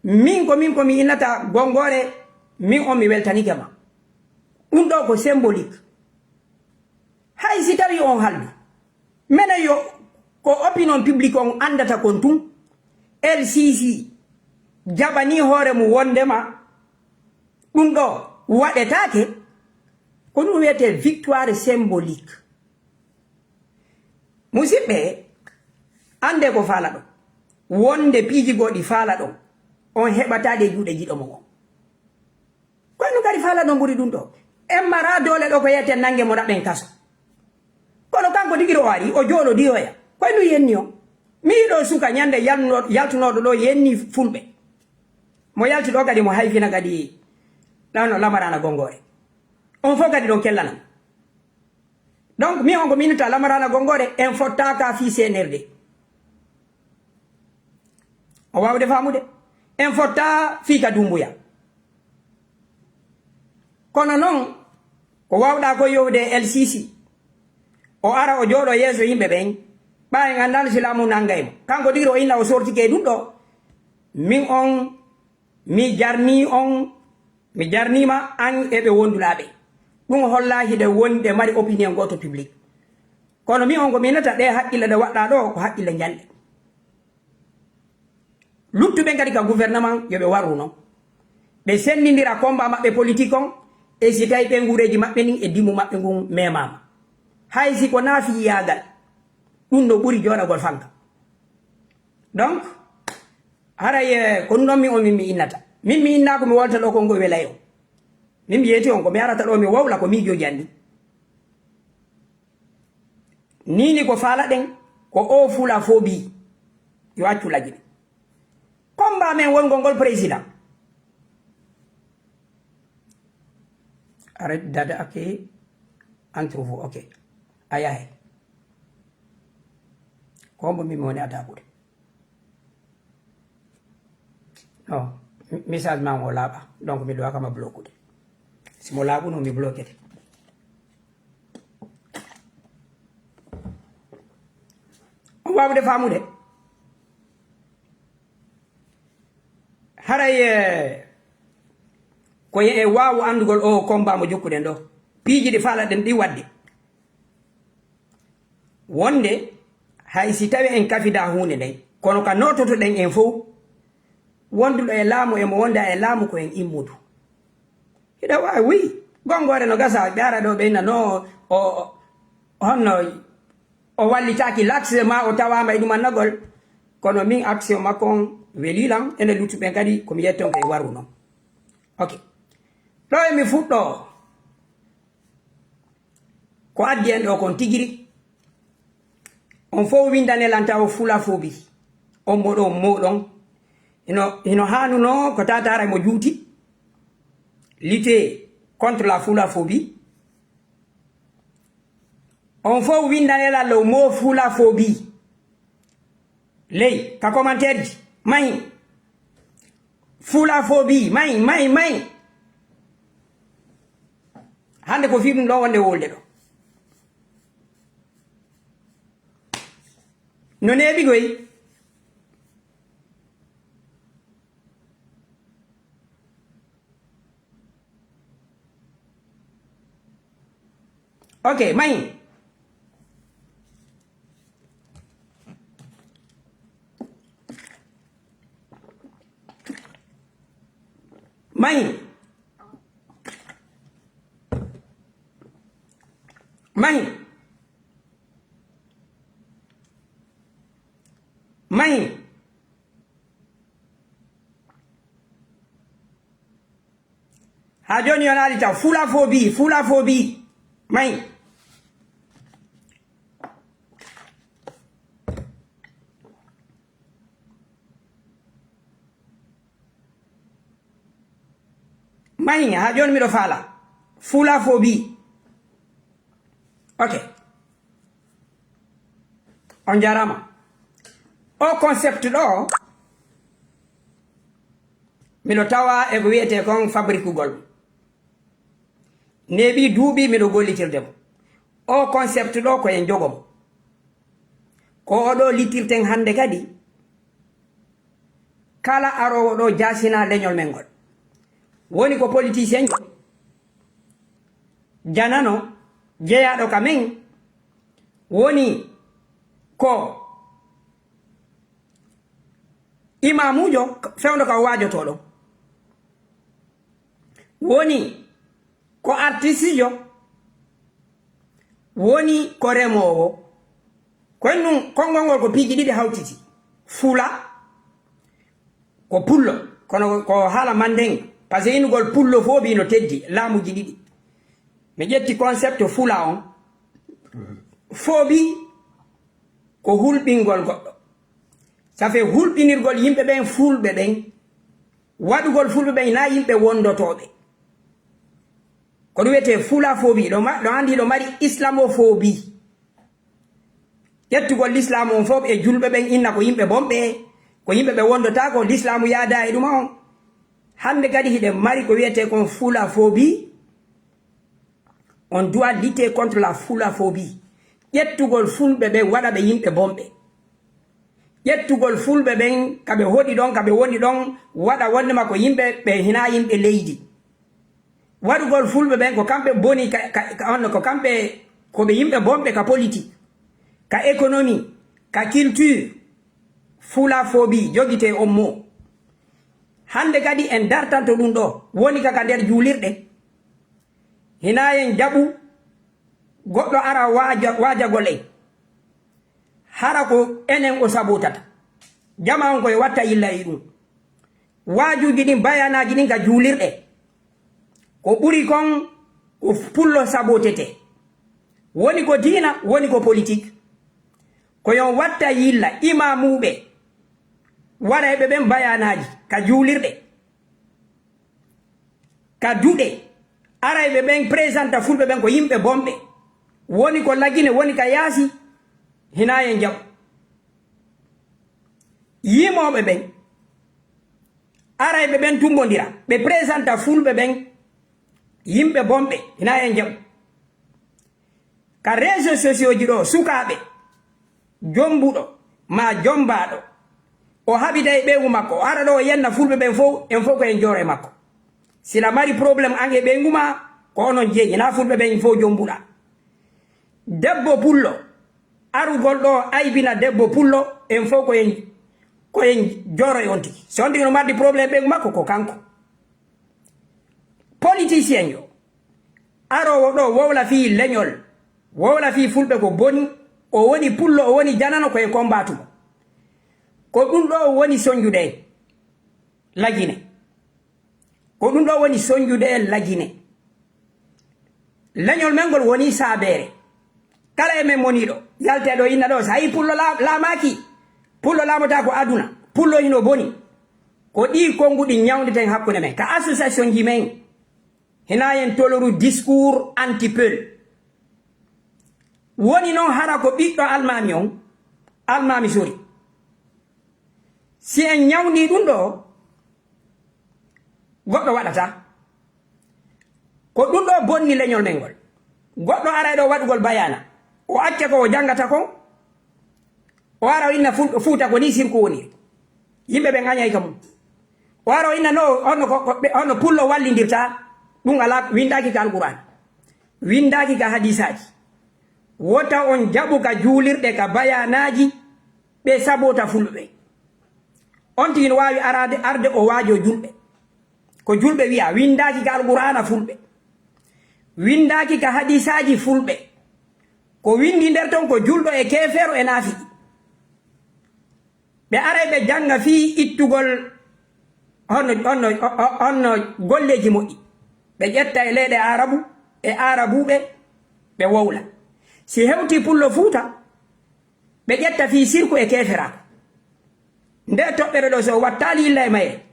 Min ko min ko mi innata Gongoore, min on mi weltanike ma. Ɗum ɗo ko symbolique. Hay si tawi on haldu, menen yo ko opinion publique on anndata kon tun, L C C jaɓanii hoore mum wonndema ɗum ɗo waɗetaake, ko ɗum wiyetee victoire symbolique. Musiɓɓe, anndee ko faalaɗon, wonnde piiji goo ɗi faalaɗon, on heɓataa ɗi e juuɗe jiɗo mon on. Kono kadi faalaɗon ɓuri ɗum ɗo. En maraa doole ɗo ko yiyetee nannge mo naɓen kaso. Kono kanko tigi ro o ari, o jooɗodii oya. Koye ɗum yenni on. Mi yiɗo suka ñande yalno-, yaltunooɗo ɗo yenni fulɓe. Mo yalti ɗo kadi mo hayfina kadi ɗano Lamarana Gongoore. On fof kadi ɗon kellanan. Donc, mi on ko mi innata Lamarana Gongoore, en fottaaka fii C N R D. O waawde faamude. En fottaa fii ka Dumbuya. Kono non, ko waawɗaa ko yohude e L C C, o ara o jooɗo yeeso yimɓe ɓen, ɓa en anndaano si laamu nanngay mo. Kanko tigi o inna o sortike e ɗum ɗo, min on, mi jarnii on, mi jarniima an e ɓe wonduɗaa ɓe. Ɗum hollaa hiɗe wonde mari opinion gooto public. Kono mi on ko mi nata ɗe haqqille ɗe waɗɗaa ɗo, ko haqqille ñalɗe. Luttuɓe kadi ka gouvernement yo ɓe warru non. Ɓe senndindira combat maɓɓe politique on, e si tawi ɓeynguureeji maɓɓe nin e dimu maɓɓe ngun memaama. Hay si ko naa fiyaagal, ɗum no ɓuri jooɗagol fanka. Donc, haray, eh, ko ɗum ɗon mi on min mi innata. Min mi innaa ko mi wolta ɗo ko ngo welay on. Min mi yeeti on ko mi arata ɗo mi wowla ko miijooji an ɗin. Nii ni ko faalaɗen, ko o fula fo bii. Yo accu lagine. Combat men wongol ngol président. Arrête dada, ok. Entre vous, ok. A yahe. Ko mbo min mi woni attaqude. Non, m-, message ma o laaɓa. Donc, mi ɗowaka ma bloquude. Si mo laaɓuno, mi bloquete. On waawde faamude. Haray, eh, ko e waawu anndugol o combat mo jokkuɗen ɗo. Piiji ɗi faalaɗen ɗi waɗde. Wonde, hay si tawi en kafida huunde nden, kono ka noototoɗen en fow, wonduɗo e laamu e mo wonda e laamu ko en immudu. Hiɗa waawi, wi, Gongoore no gasa, ɓe ara ɗo ɓe inna no o, o, honno o wallitaaki l'axe ma o tawaama e ɗum annagol. Kono min action makko on welii lan, ene luttuɓe kadi ko mi yetton ko e waru non. Ok. Ɗo e mi fuɗɗo. Ko addi en ɗo kon tigiri, On fof winndane lan taw fulafobi. On moɗon moɗon. Hino, hino haanunoo ko taataara mo juuti. Lutter contre la fulafobi. On fof winndane lan le mot fulafobi. Ley, ka commentaire ji. Mahi. Fulafobi. Mahi, mahi, mahi. Hannde ko fii ɗum ɗo wonde wolde ɗo. No neeɓi goy. Ok, mahi. Mahi. Mahi. Mahi. Haa jooni yo naali taw. Fulafobi, fulafobi. Mahi. Mahi, haa jooni miɗo faala. Fulafobi. Ok. On jaaraama. O concept ɗo, miɗo tawa e ko wiyetee kon fabrikugol. Neeɓii duuɓi miɗo gollitirde mo. O concept ɗo ko en jogo mo. Ko o ɗo littirten hannde kadi. Kala aroowo ɗo jaasina leñol men ngol. Woni ko politicien jo. Janano, jeyaaɗo ka men, woni ko imaamuujo fewndo ka o waajotoo ɗo. Woni ko artistijo, woni ko remoowo. Kono ɗum, konngol ngol ko piiji ɗiɗi hawtiti. Fula, ko pullo, kono ko haala manden, par ce que innugol pullo fof bi no teddi, laamuuji ɗiɗi. Mi ƴetti concept fula on. Fof bi ko hulɓingol goɗɗo. Ça fait hulɓinirgol yimɓe ɓen, fulɓe ɓen. Waɗugol fulɓe ɓen na yimɓe wondotooɓe. Ko ɗum wiyetee fulafobi, ɗo ma-, ɗo anndi ɗo mari islamofobi. Ƴettugol lislaamu on fof e julɓe ɓen inna ko yimɓe bonɓe, ko yimɓe ɓe wondotaako, lislaamu yaada e ɗuma on. Hannde kadi hiɗen mari ko wiyetee kon fulafobi. On doit lutter contre la fulafobi. Ƴettugol fulɓe ɓen waɗa ɓe yimɓe bonɓe. Ƴettugol fulɓe ɓen ka ɓe hoɗi ɗon, ka ɓe woni ɗon, waɗa wonde ma ko yimɓe ɓe hinaa yimɓe leydi. Waɗugol fulɓe ɓen ko kamɓe boni ka, ka, ka on, ko kamɓe, ko ɓe yimɓe bonɓe ka politique, ka économie, ka culture. Fulafobi, jogitee on mo. Hannde kadi en dartanto ɗum ɗo, woni ka, ka nder juulirɗe. Hinaa en jaɓu goɗɗo ara waaja-, waajagol en. Hara ko enen o sabotata. Jama on ko e watta yilla e ɗum. Waajuuji ɗin, bayanaaji ɗin ka juulirɗe. Ko ɓuri kon ko pullo sabotete. Woni ko diina, woni ko politik. Ko yon watta yilla, imaamuuɓe, warayɓe ɓen bayanaaji ka juulirɗe. Ka duɗe, arayɓe ɓen présenta fulɓe ɓen ko yimɓe bonɓe. Woni ko lagine, woni ka yaasi, hinaa en jaɓu. Yimooɓe ɓen, arayɓe ɓen tumbondira, ɓe présenta fulɓe ɓen yimɓe bonɓe, hinaa en jaɓu. Ka réseaux sociaux ji ɗo, sukaaɓe, jombuɗo, ma jombaaɗo, o haɓida e ɓeyngu makko, o ara ɗo o yenna fulɓe ɓen fof, en fof ko en jooro e makko. Sila mari problème an e ɓeyngu ma, ko onon jeyi, na fulɓe ɓen fof jombuɗa. Debbo pullo, arugol ɗo aybina debbo pullo, en fof ko en, ko en jooro e on tigi. So on tigi no mardi problème ɓeyngu makko, ko kanko. Politicien yo, aroowo ɗo wowla fii leñol, wowla fii fulɓe ko boni, o woni pullo, o woni janano, ko e combat tuma. Ko ɗum ɗo woni sonjude en, lagine. Ko ɗum ɗo woni sonjude en, lagine. Leñol men ngol woni saabeere. Kala e men moniiɗo, yaltee ɗo inna ɗo, so a yii pullo laa-, laamaaki, pullo laamotaako aduna, pullo hino boni. Ko ɗii konnguɗi ñawndeten hakkunde men. Ka association ji men, hinaa en toloru discours anti-peul. Woni noon hara ko ɓiɗɗo almaami on, almaami sori. Si en ñawndii ɗum ɗo, goɗɗo waɗataa. Ko ɗum ɗo bonni leñol men ngol. Goɗɗo aray ɗo waɗugol bayaana. O acca ko o janngata kon. O ara o inna Ful-, Fuuta ko ni sirku woniri. Yimɓe ɓen añay ka mum. O ara o inna no, honno ko, ko ɓe, honno pullo wallindirta. Ɗum alaa, winndaaki ka Alquraan. Winndaaki ka hadiisaaji. Wota on jaɓu ka juulirɗe, ka bayaanaaji, ɓe saboota fulɓe. On tigi no waawi araade, arde o waajoo julɓe. Ko julɓe wi'a, winndaaki ka Alqur'aana fulɓe. Winndaaki ka hadiisaaji fulɓe. Ko winndi nder ton ko julɗo e keefeero e naafiqi. Ɓe aray ɓe jannga fii ittugol honno, honno, honno golleeji moƴƴi. Ɓe ƴetta e leyɗe Aarabu, e Aarabuuɓe, ɓe wowla. Si hewtii pullo Fuuta, ɓe ƴetta fii sirku e keeferaaku. Nde toɓɓere ɗo, so o wattaali illa e mayre,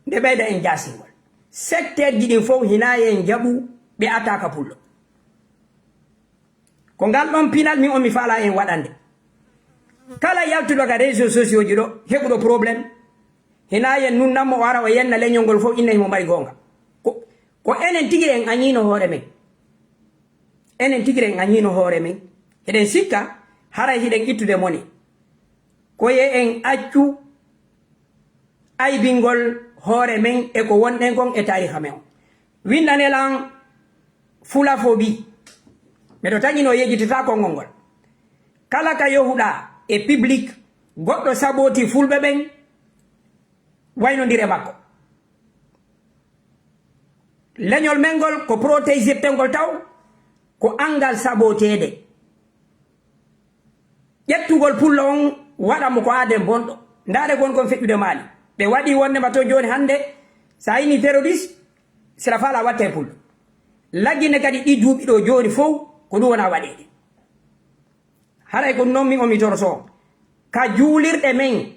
nde ɓeyda en jaasingol. Secteurji ɗin fow hinaa en jaɓu ɓe ataaka pullo. Ko ngal ɗon pinal min on mi faalaa en waɗande. Kala yaltuɗo ka réseaux sociaux ji ɗo, heɓuɗo problème, hinaa en nunnan mo o ara o yenna leñol ngol fow, inna himo mari goonga. Ko, ko enen tigi en añiino hoore men. Enen tigi en añiino hoore men. Hiɗen sikka, haray hiɗen ittude mone. Ko ye en accu aybingol hoore men e ko wonɗen kon e taariha men on. Winndanee lan fulafobi. Miɗo taƴinoo yejjitataa konngol ngol. Kala ka yohuɗaa e public, goɗɗo sabooti fulɓe ɓen, waynondir e makko. Leñol men ngol ko protégirten ngol taw, ko anngal sabooteede. Ƴettugol pullo on waɗa mo ko aaden bonɗo. Ndaare kon kon feƴƴude Maali. Ɓe waɗi wonde ma to jooni hannde, so a inni terroriste, sila faala watte pullo. Laggine kadi ɗi duuɓi ɗo jooni fow, ko ɗum wona waɗeede. Haray ko non mi on mi toroso. Ka juulirɗe men,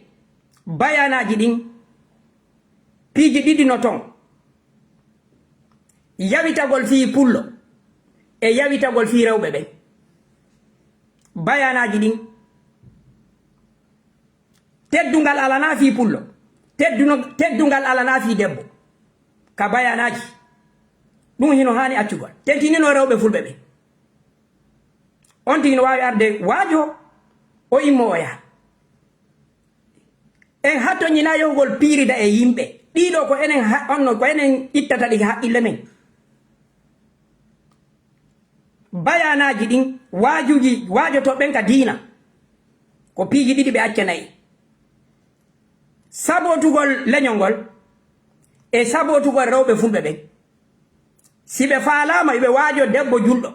bayanaaji ɗin, piiji ɗiɗi no ton. Yawitagol fii pullo e yawitagol fii rewɓe ɓen. Bayanaaji ɗin, teddungal alanaa fii pullo, tedduno-, teddungal alanaa fii debbo. Ka bayanaaji, ɗum hino haani accugol. Tentinino rewɓe fulɓe ɓen. On tigi no waawi arde waajo, o immo o yaha. En hattoñinaa yohugol piirida e yimɓe. Ɗiɗo ko enen ha-, onno ko enen ittata ɗi haqqille men. Bayanaaji ɗin, waajuuji, waajotooɓe ɓen ka diina, ko piiji ɗiɗi ɓe accanayi. Sabotugol leñol ngol e sabotugol rewɓe fulɓe ɓen. Si ɓe faalaama, yo ɓe waajo debbo julɗo.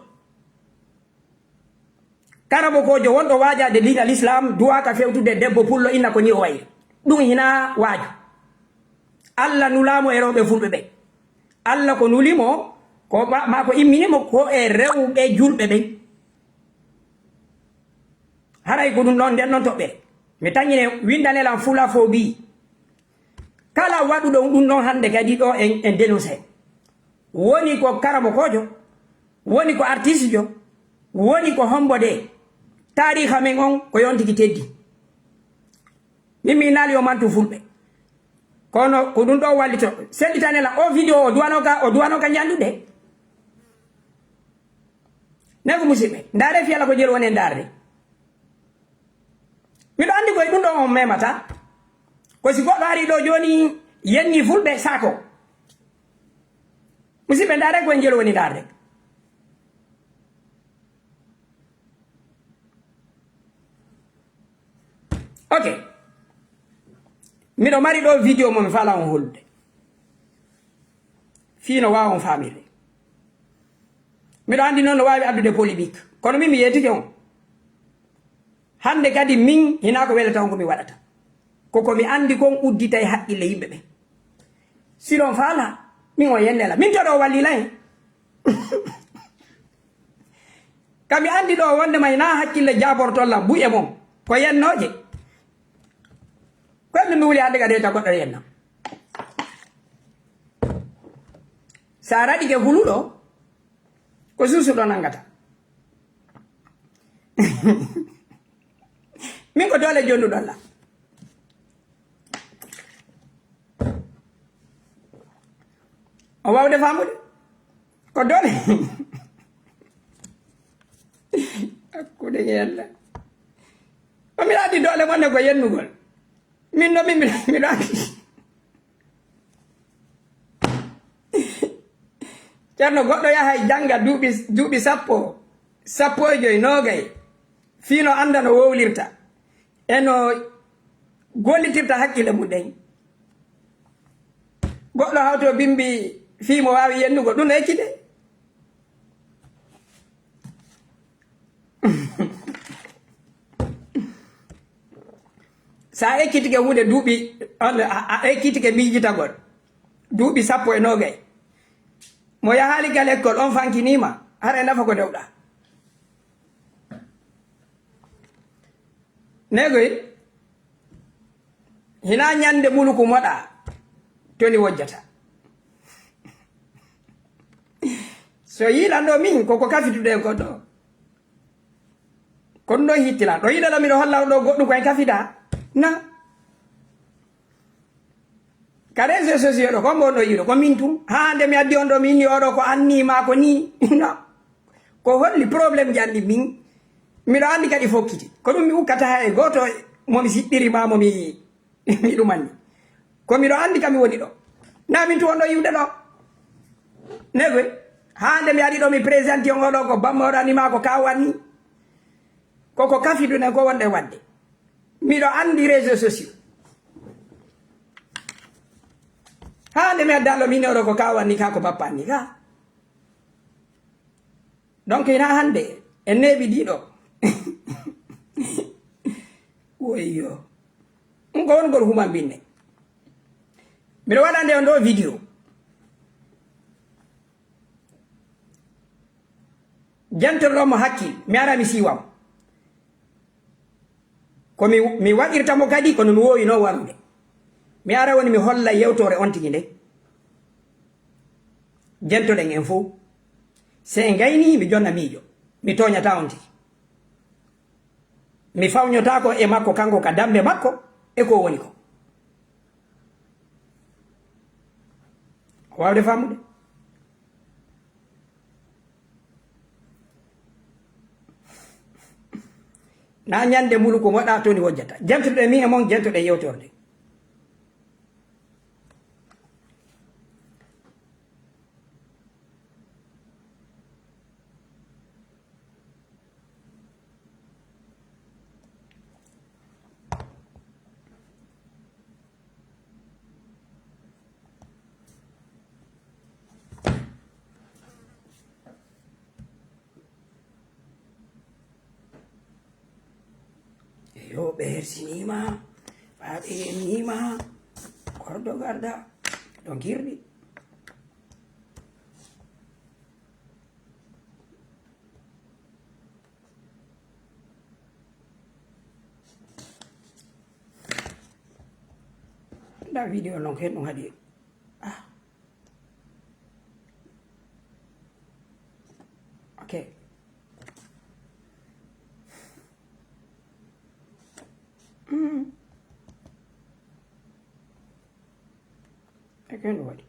Karamokoojo wonɗo waajaade diina Lislaam duwaaka fewtude debbo pullo inna ko ni o wayri. Ɗum hinaa waaju. Alla nulaamo e rewɓe fulɓe ɓen. Alla ko nuli mo, ko ma, ma ko immini mo ko e rewɓe julɓe ɓen. Haray ko ɗum ɗon, nden ɗon toɓɓere. Mi tañine winndanee lan fulafobi. Kala waɗuɗo ɗum ɗon hannde kadi ɗo en, en dénoncé. Woni ko karamokoojo, woni ko artistejo, woni ko hombo de. Taariha men on ko yontigi teddi. Min mi naali yo mantu fulɓe. Kono ko ɗum ɗo wallito. Sellitane la o vidéo o duwano ka, o duwano ka ñanndude. Ne ko musidɓe, ndaare fiyala ko jel woni e ndaarde. Miɗo anndi koye ɗum ɗo on memata. Ko si goɗɗo ari ɗo jooni yenni fulɓe sako. Musidɓe, ndaare ko en jelo woni ndaarde. Ok. Miɗo mari ɗo vidéo mo mi fala on hollude. Fii no waawa on faamirde. Miɗo anndi noon no waawi addude polémique. Kono min mi yeetike on. Hannde kadi min hinaa ko wela taw ko mi waɗata. Ko ko mi anndi kon udditay haqqille yimɓe ɓen. Si ɗon faala, min o yennela. Min to ɗo wallila en. Ka mi anndi ɗo wonde may na hakkille jaabortol lam, buy e mum. Ko yennooje. Ko mi mi wuli hannde kadi heta goɗɗo yenna. Sa raɗike huluɗo, ko suusuɗo nanngata. Min ko doole jonnuɗon la. O wawde famude. Ko doole. Hakkude e Allah. O mi laati doole mon ne ko yennugol. Min no min, min, miɗo anndi. Ceerno, goɗɗo yahay jannga duuɓi, duuɓi sappo, sappo e joy, noogay, fii no annda no wowlirta, e no gollitirta hakkille mum ɗen. Goɗɗo hawto bimbi fii mo waawi yennugol, ɗum no ekkite. Sa ekkitike huunde duuɓi, on, a, a ekkitike miijitagol duuɓi sappo e noogay, mo yahaali ka lekkol, on fankiniima, hara e nafa ko dewɗa. Negoy, hina ñande muluku moɗa, toni wojjata. So yiilan ɗo min, koko kafituɗen kon ɗo. Ko ɗum ɗo hittilan. Ɗo yiɗa ɗo miɗo holla on ɗo goɗɗum ko en kafida. Na. Ka réseaux sociaux ɗo, ko mbo ɗo yiɗo, ko min tun. Haa nde mi addi on ɗo, mi inni oɗo ko anni ma ko ni. Na. Ko holli problème ji anni min. Miɗo anndi kadi fokkiti. Ko ɗum mi ukkata hay gooto mo mi siɗɗiri ma mo mi mi ɗumanni. Ko miɗo anndi ka mi woni ɗo. Na min tu wonɗo yiwde ɗo. Negoy. Haa nde mi ari ɗo mi présenté on oɗo ko bamma oɗo anni ma ko ka wanni. Koko kafiduɗen ko wonɗe waɗde. Miɗo anndi réseaux sociaux. Haa nde mi adda ɗo min oɗo ko ka wanni ka ko bappa anni ka. Donc, ina hannde, en neeɓi ɗiɗo. Woyyo. Ɗum ko won ngol human binne. Miɗo waɗande on ɗo vidéo. Jantorɗo mo hakkil, mi ara mi siiwam. Ko mi, mi waɗirta mo kadi, kono mi woowi noon warude. Mi ara woni mi holla yewtoore on tigi nde. Jentoɗen en fof. Se en gaynii, mi jonna miijo. Mi tooñataa on tigi. Mi fawñotaako e makko kanko ka dammbe makko e ko woni ko. Ko waawde faamude. Na ñande mulu ko moɗa toon wojjata. Jantoɗen min e mon, jantoɗen yewtorde. Eyo, ɓe hersiniima, faa ɓe yemniima, kordo garda, ɗo girɗi. Nda video non ko hen ɗum haɗi. Ah. Ok. Mm. E ko hen ɗum waɗi?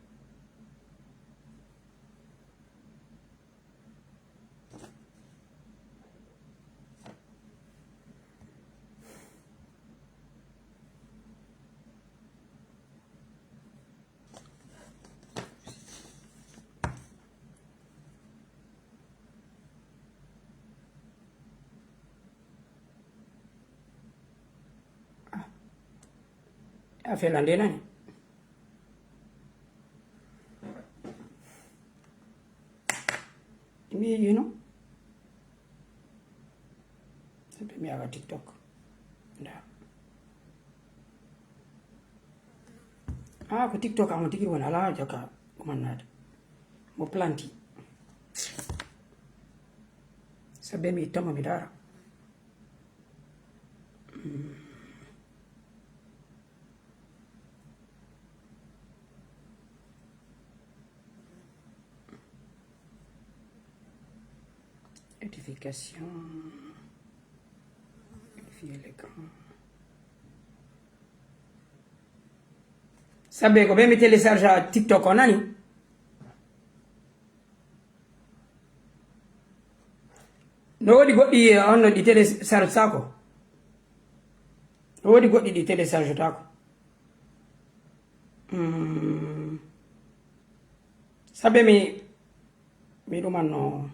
A fela nde nani. Mi yiino. Sabi mi yawa TikTok. Nda. Ah, ko TikTok am tigi woni ala jaka ɗumannaade. Mo planti. Sabe mi toma mi dara. Notification. Vérifier l'écran. Sabe ko ɓe mi télécharge TikTok o nani. No woodi goɗɗi, eh, on no ɗi télécharge taako. No woodi goɗɗi ɗi télécharge taako. Hmm. Sabe mi, mi ɗumanno.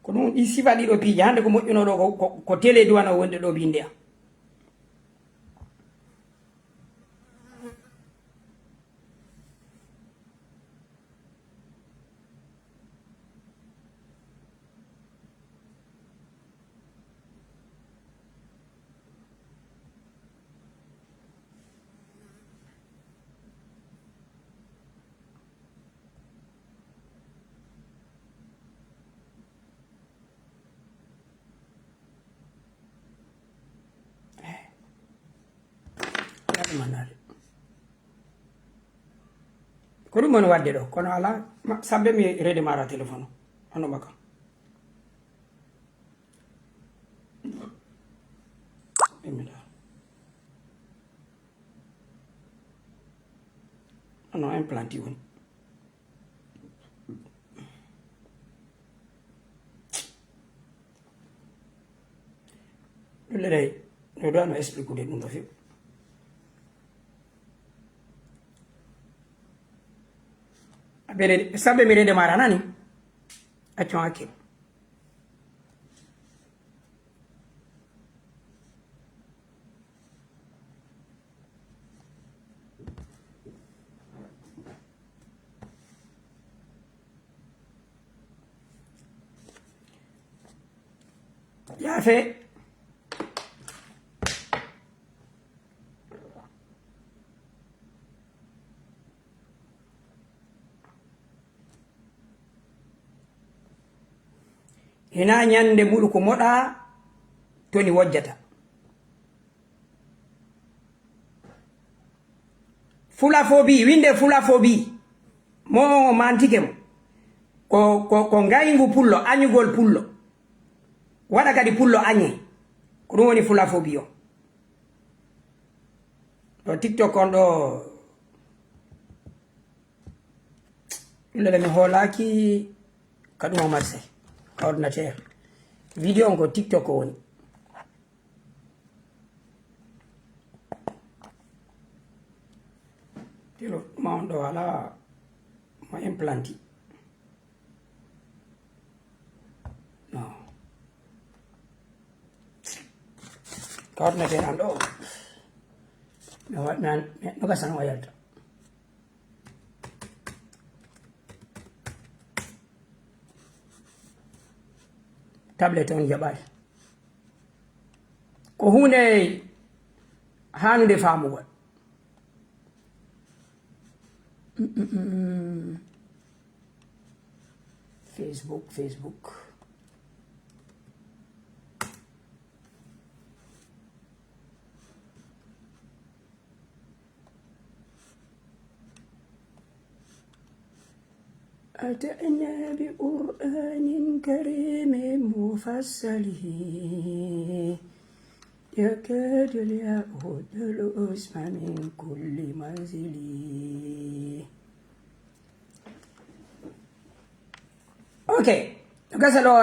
Ko ɗum ɗi sifa ɗiɗo piiji. Hannde ko moƴƴuno ɗo ko, ko, ko télé duwano wonde ɗo binde am. Alaa ɗum annaade. Ko ɗum woni waɗde ɗo, kono alaa, ma, sabbe mi redemara téléphone o, hono makam. Ɓe mi ɗo. Hono implanti woni. Ɗum le ɗay, no ɗo no expliquer ɗum ɗo few. Aɓe rede, sabe mi rede mara nani? Accon hakkil. Yaafe. Hina ñande mulu ko moɗa toni wojjata. Fulafobi, winde fulafobi. Mo mantike mo. Ko, ko, ko ngayngu pullo, añugol pullo. Waɗa kadi pullo añe. Ko ɗum woni fulafobi o. Ɗo TikTok on ɗo. Ɗum ɗo mi hoolaaki ka ɗum o marse. Ka ordinateur. Vidéo on ko TikTok o woni. Tilo ma on ɗo wala mo implanti. No. Ka ordinateur an ɗo. Mi wa-, mi an-, mi, no gasan o yalta. Tablet on jaɓaali. Ko huunde haanude faamugol. Mm, mm, mm, mm. Facebook, Facebook. أتانا بقرآن كريم مفصل يكاد الياقوت العظمى من كل منزل. Ok, no gasa ɗo.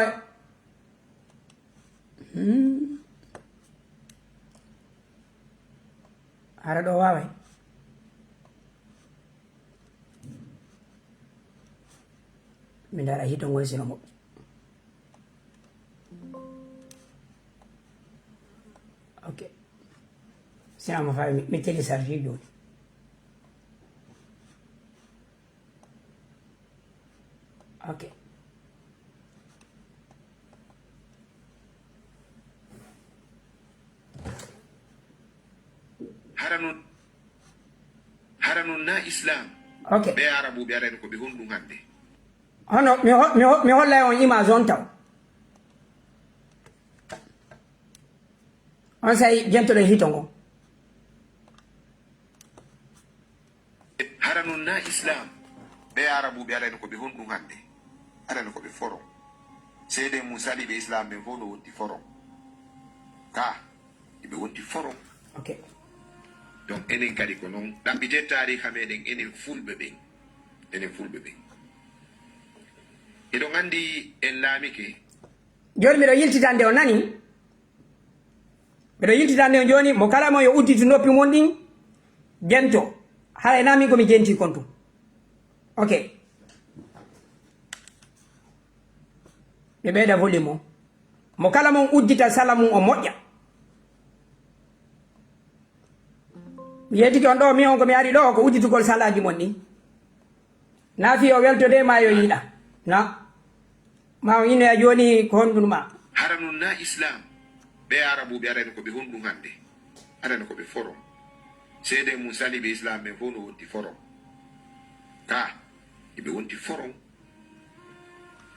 Hmm. Hara ɗo waaway. Mi ndaara hito ngoy sino moƴƴi. Ok. Sina mo fawi mi, mi télécharge jooni. Ok. Hara non, hara non na Islam. Ok. Ɓe Arabuɓe arani ko ɓe honɗum hannde? Hono mi ho-, mi ho-, mi hollay on image on taw. On say jentoɗen hito ngon. Hara nun na Islam. Ɓe Arabuɓe aɗani ko ɓe honɗun hande? Aɗani ko ɓe foron. Seede mum saliɓe Islam ɓen fof no wonti foron. Ka, iɓe wonti foron. Ok. Donc enen kadi ko non. Ɗaɓɓite taariha meɗen enen fulɓe ɓen. Enen fulɓe ɓen. Eɗon andi en laamike. Joni miɗo yiltitande o nani. Miɗo yiltitande on jooni, mo kala mon yo udditu noppi mon ɗin, jento. Haray na min ko mi jenti kon tun. Ok. Mi ɓeyda volume o. Mo kala mon uddita sala mum o moƴƴa. Mi yeetike on ɗo, mi on ko mi ari ɗo ko udditugol salaaji mon ɗin. Na fii o weltode ma yo yiɗa. Na. Ma o innoya jooni ko honɗun ma. Hara nun na Islam. Ɓe Arabuɓe aɗani ko ɓe honɗun hande? Aɗani ko ɓe foron. Seede mum saliɓe Islam ɓen fof no wonti foron. Ka, iɓe wonti foron.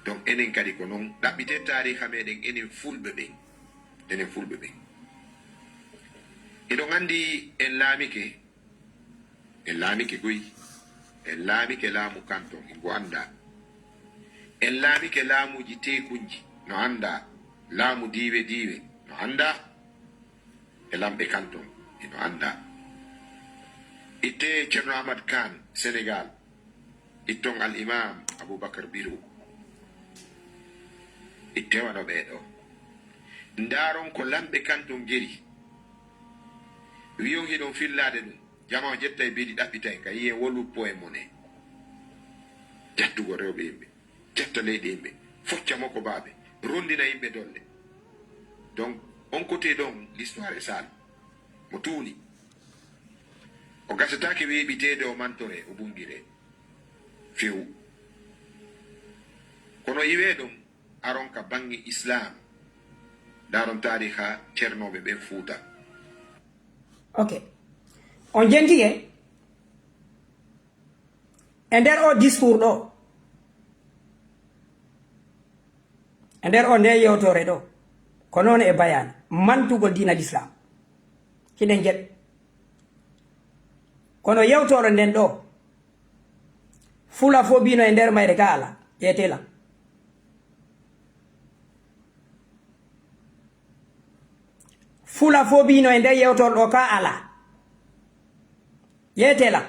Donc enen kadi ko non. Ɗaɓɓite taariha meɗen enen fulɓe ɓen. Enen fulɓe ɓen. Eɗon andi en laamike. En laamike goy. En laamike laamu kanton, ingo anndaa. En laamike laamuuji teekunji, no anndaa. Laamu diiwe diiwe, no anndaa. E lamɓe kanton, ino anndaa. Ittee Ceerno Ahmad Kan, Senegaal. Itton Al Imaam Abuubakar Biru. Ittee wano ɓee ɗoo. Ndaaron ko lamɓe kanton ngeri. Wiyon hiɗon fillaade ɗum. Jama o ƴettay beɗi ɗaɓɓitay ka yiyen wo luppo e mone. Jattugo rewɓe yimɓe, jatta leyɗe yimɓe, focca mokobaaɓe, rondina yimɓe dolle. Donc on côté ɗon l'histoire est sale. Mo tuuni. O gasataake weeɓiteede, o mantore, o bungire. Few. Kono iwee ɗon, aron ka banŋe Islam. Ndaaron taariha ceernooɓe ɓen Fuuta. Ok. On jentike e nder o discours ɗo, e nder o nde yewtore ɗo, ko noon e bayaan mantugol diina l'islam. Hiɗen jeɗ. Kono yewtore nden ɗo, fula fof bino e nder mayre ka ala, ƴeetee lan. Fula fof bino e nder yewtore ɗo ka ala. Ƴeetee lan.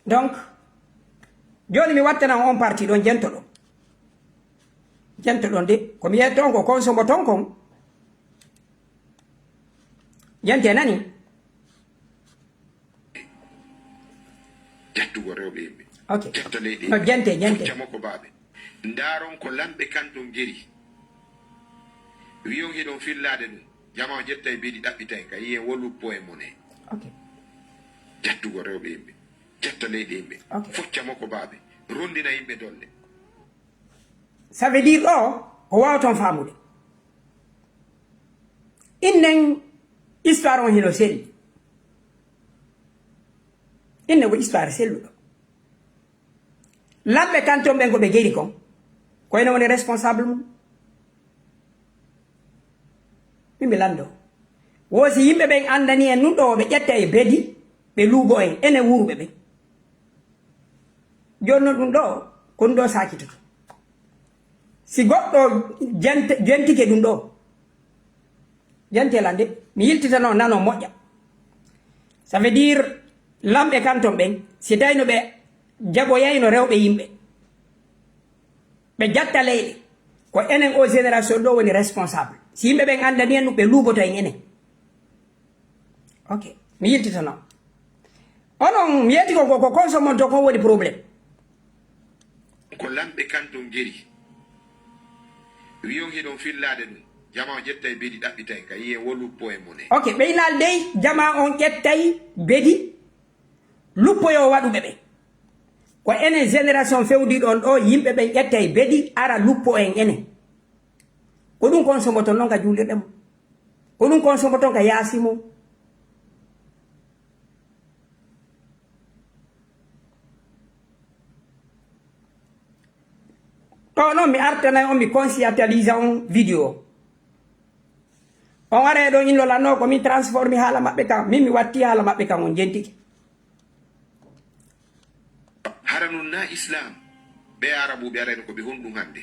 Donc, jooni mi wattanan on partie ɗon, jento ɗon. Jento ɗon de, ko mi yetto on ko consomo ton kon. Jente nani? Jattugo rewɓe yimɓe. Ok. Jatta leyɗe. No, jente, jente. Focca mokobaaɓe. Ndaaron ko lamɓe kanton ngeri. Wiyon hiɗon fillaade ɗum. Jama o ƴettay beɗi ɗaɓɓitay ka yiyen wo luppo e mone. Ok. Jattugo rewɓe yimɓe. Jatta leyɗe yimɓe. Ok. Focca mokobaaɓe. Rondina yimɓe dolle. Ça veut dire ɗo ko wawton famude. Innen histoire on hino selli. Innen ko histoire selluɗo. Lamɓe kanton ɓen ko ɓe geri kon, ko ene woni responsable mum. Min mi lando. Wo si yimɓe ɓen andani en nun ɗo, ɓe ƴetta e bedi, ɓe luubo en, enen wuuruɓe ɓen. Jooni non ɗum ɗo, ko ɗum ɗo sakitoto. Si goɗɗo jente-, jentike ɗum ɗo, jente lan de, mi yiltitano nano moƴƴa. Ça veut dire, lamɓe kanton ɓen, si tawino ɓe jaɓoyayno rewɓe yimɓe, ɓe jatta leyɗe, ko enen o génération ɗo woni responsable. Si yimɓe ɓen andani en ɗum, ɓe luuboto en enen. Ok, mi yiltitano. Onon, mi yetti ko, ko, ko consommation kon woni problème. Ko lamɓe kanton ngeri. Wiyon hiɗon fillaade ɗum. Jama o ƴettay beɗi ɗaɓɓitay ka yiyen wo luppo e mone. Ok, ɓeynal dey, jama on ƴettay beɗi luppoyo waɗuɓe ɓe. Ko enen génération fewdiɗo on ɗo, yimɓe ɓen ƴettay beɗi ara luppo en enen. Ko ɗum consommation non ka juulirɗe mum. Ko ɗum consommation ka yaasi mum. O noon mi artanay on, mi conscientalisa on vidéo. On ara e ɗon inno lanno ko min transformi haala maɓɓe kan, min mi watti haala maɓɓe kan, on jentike. Hara nun na islam? Ɓe arabuɓe arayno ko ɓe honɗum hannde?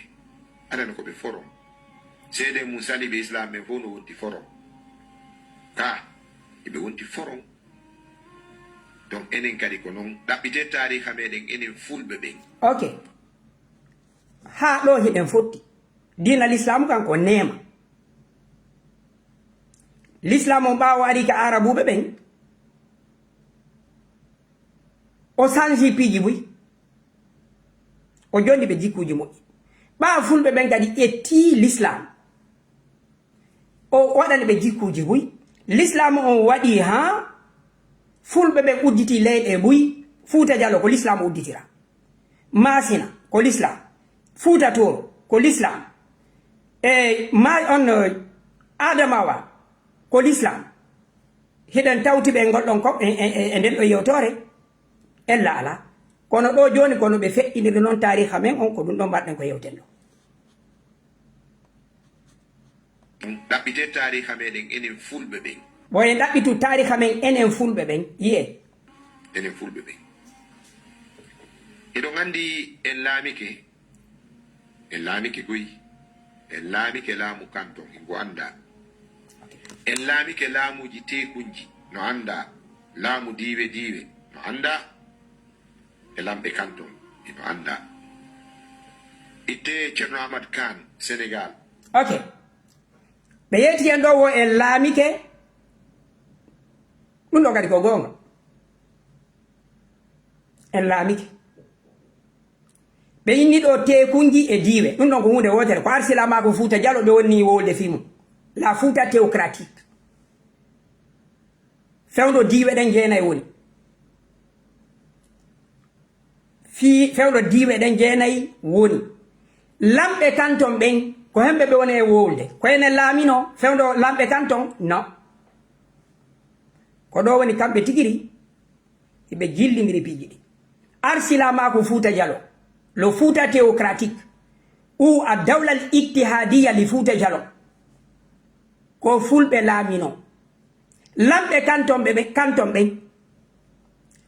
Arayno ko ɓe forom. Seede mum sali ɓe islam ɓen fof no wonti forom. Ka, eɓe wonti forom. Donc enen kadi ko non ɗaɓɓite taariha meɗen enen fulɓe ɓen. Ok. Haa ɗo hiɗen fotti. Diina lislaamu kan ko neema. Lislaamu on ɓaawo ari ka aarabuɓe ɓen, o sanji piiji buy. O jonni ɓe jikkuuji moƴƴi. Ɓaa fulɓe ɓen kadi ƴetti lislaamu. O waɗani ɓe jikkuuji buy. Lislaamu on waɗi haa fulɓe ɓen udditi leyɗe buy. Fuuta Jalo ko lislaamu udditira. Maasina ko lislaam. Fuuta Tooro ko lislaam. E ma on, eh, Adamawa ko lislaam. Hiɗen tawti ɓe ngol ɗon ko e, e, e, e nden ɗo yewtoore. Ella alaa. Kono ɗo jooni, kono ɓe feƴƴiniri noon taariha men on, ko ɗum ɗon mbaɗɗen ko yewten ɗo. Ɗaɓɓite taariha meɗen enen fulɓe ɓen. Bon, en ɗaɓɓitu taariha men enen fulɓe ɓen, yiye. Enen fulɓe ɓen. Hiɗon anndi en laamike, en laamike goy, en laamike laamu kanton, ingo anndaa. En laamike laamuuji teekunji, no anndaa. Laamu diiwe diiwe, no anndaa. E lamɓe kanton, ino anndaa. Itte Ceerno Ahmad Kan, Senegaal. Ok. Ɓe yetti en ɗo wo en laamike. Ɗum ɗo kadi ko goonga. En laamike. Ɓe inni ɗo teekunji e diiwe. Ɗum ɗon ko huunde wootere. Ko Arsilamaaku Fuuta Jalo ɓe wonni wowlde fii mum. La Fuuta théocratique. Fewndo diiwe ɗen jeenay woni. Fii fewndo diiwe ɗen jeenay woni. Lamɓe kanton ɓen, ko hemɓe ɓe woni e wowlde. Ko enen laaminoo fewndo lamɓe kanton? No. Ko ɗo woni kamɓe tigiri, hiɓe jillindiri piiji ɗi. Arsilamaaku Fuuta Jalo, le Fuuta théocratique, ou a Dawla al Ittihadiya li Fuuta Jalo. Ko fulɓe laaminoo. Lamɓe kanton ɓe, ɓe, kanton ɓen.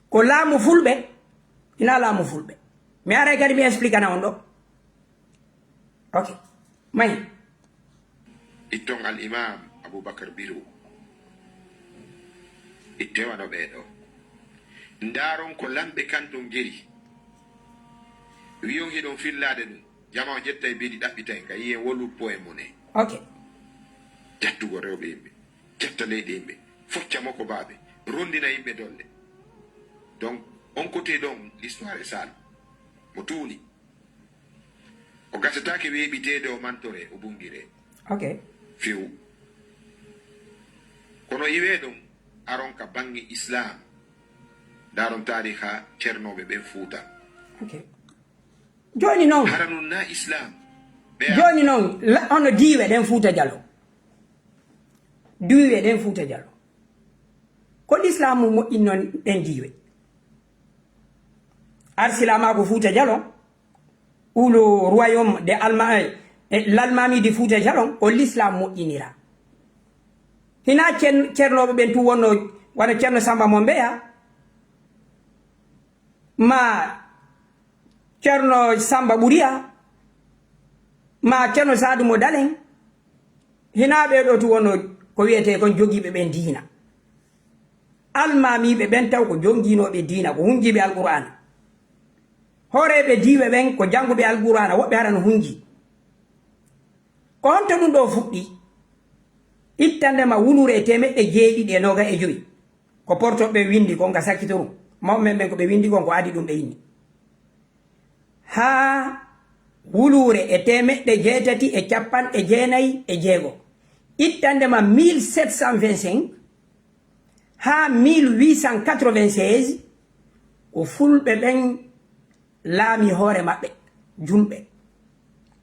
Ko laamu fulɓe, ina laamu fulɓe. Mi aray kadi mi explikana on ɗo. Ok. May. Itton al imam Abubakar Biro. Itte wano ɓee ɗo. Ndaaron ko lamɓe kanton ngeri. Wiyon hiɗon fillaade ɗum. Jama o ƴettay beɗi ɗaɓɓitay ka yiyen wolu poe mone. Ok. Jattugo rewɓe yimɓe. Jatta leyɗe yimɓe. Focca moko baaɓe. Rondina yimɓe dolle. Donc, on côté ɗon, l'histoire est sale. Mo tuuni. O gasataake weeɓiteede o mantore o bungire. Ok. Few. Kono iwee ɗon aron ka banŋe Islam. Ndaaron taariha cernooɓe ɓen Fuuta. Ok. Jooni noon. Hara nun na Islam. Ɓe jooni noon, la, hono diiwe ɗen Fuuta Jalo. Diiwe ɗen Fuuta Jalo. Ko lislaamu moƴƴinno ɗen diiwe. Arsilamaaku Fuuta Jalo, ou le royaume de Alma, eh, eh, l'Almaami de Fuuta Jalo, ko lislaam moƴƴinira. Hinaa cen-, cernooɓe ɓen tun wonno, wano Ceerno Samba Mombeya, ma Ceerno Samba Ɓuriya, ma Ceerno Saadu Mo Dalen, hinaa ɓee ɗoo tun wonno ko wiyetee kon jogiiɓe ɓen diina. Almaamiiɓe ɓen taw ko jonginooɓe diina, ko hunjiiɓe Alqur'aana. Hooreeɓe diiwe ɓen ko jannguɓe Alqur'aana, woɓɓe hara no hunji. Ko honto ɗum ɗoo fuɗɗii? Ittande ma wuluure e teemeɗɗe jeeɗiɗi e noogay e jowi. Ko portoɓe ɓen winndi kon ka sakkitoru. Mawɓe men ɓen ko ɓe winndi kon ko aadi ɗum ɓe inni. Haa wuluure e teemeɗɗe jeetati e cappanɗe jeenay e jeego. Ittande ma mille sept cent vingt-cinq haa mille huit cent quatre-vingt-seize, ko fulɓe ɓen laami hoore maɓɓe, julɓe.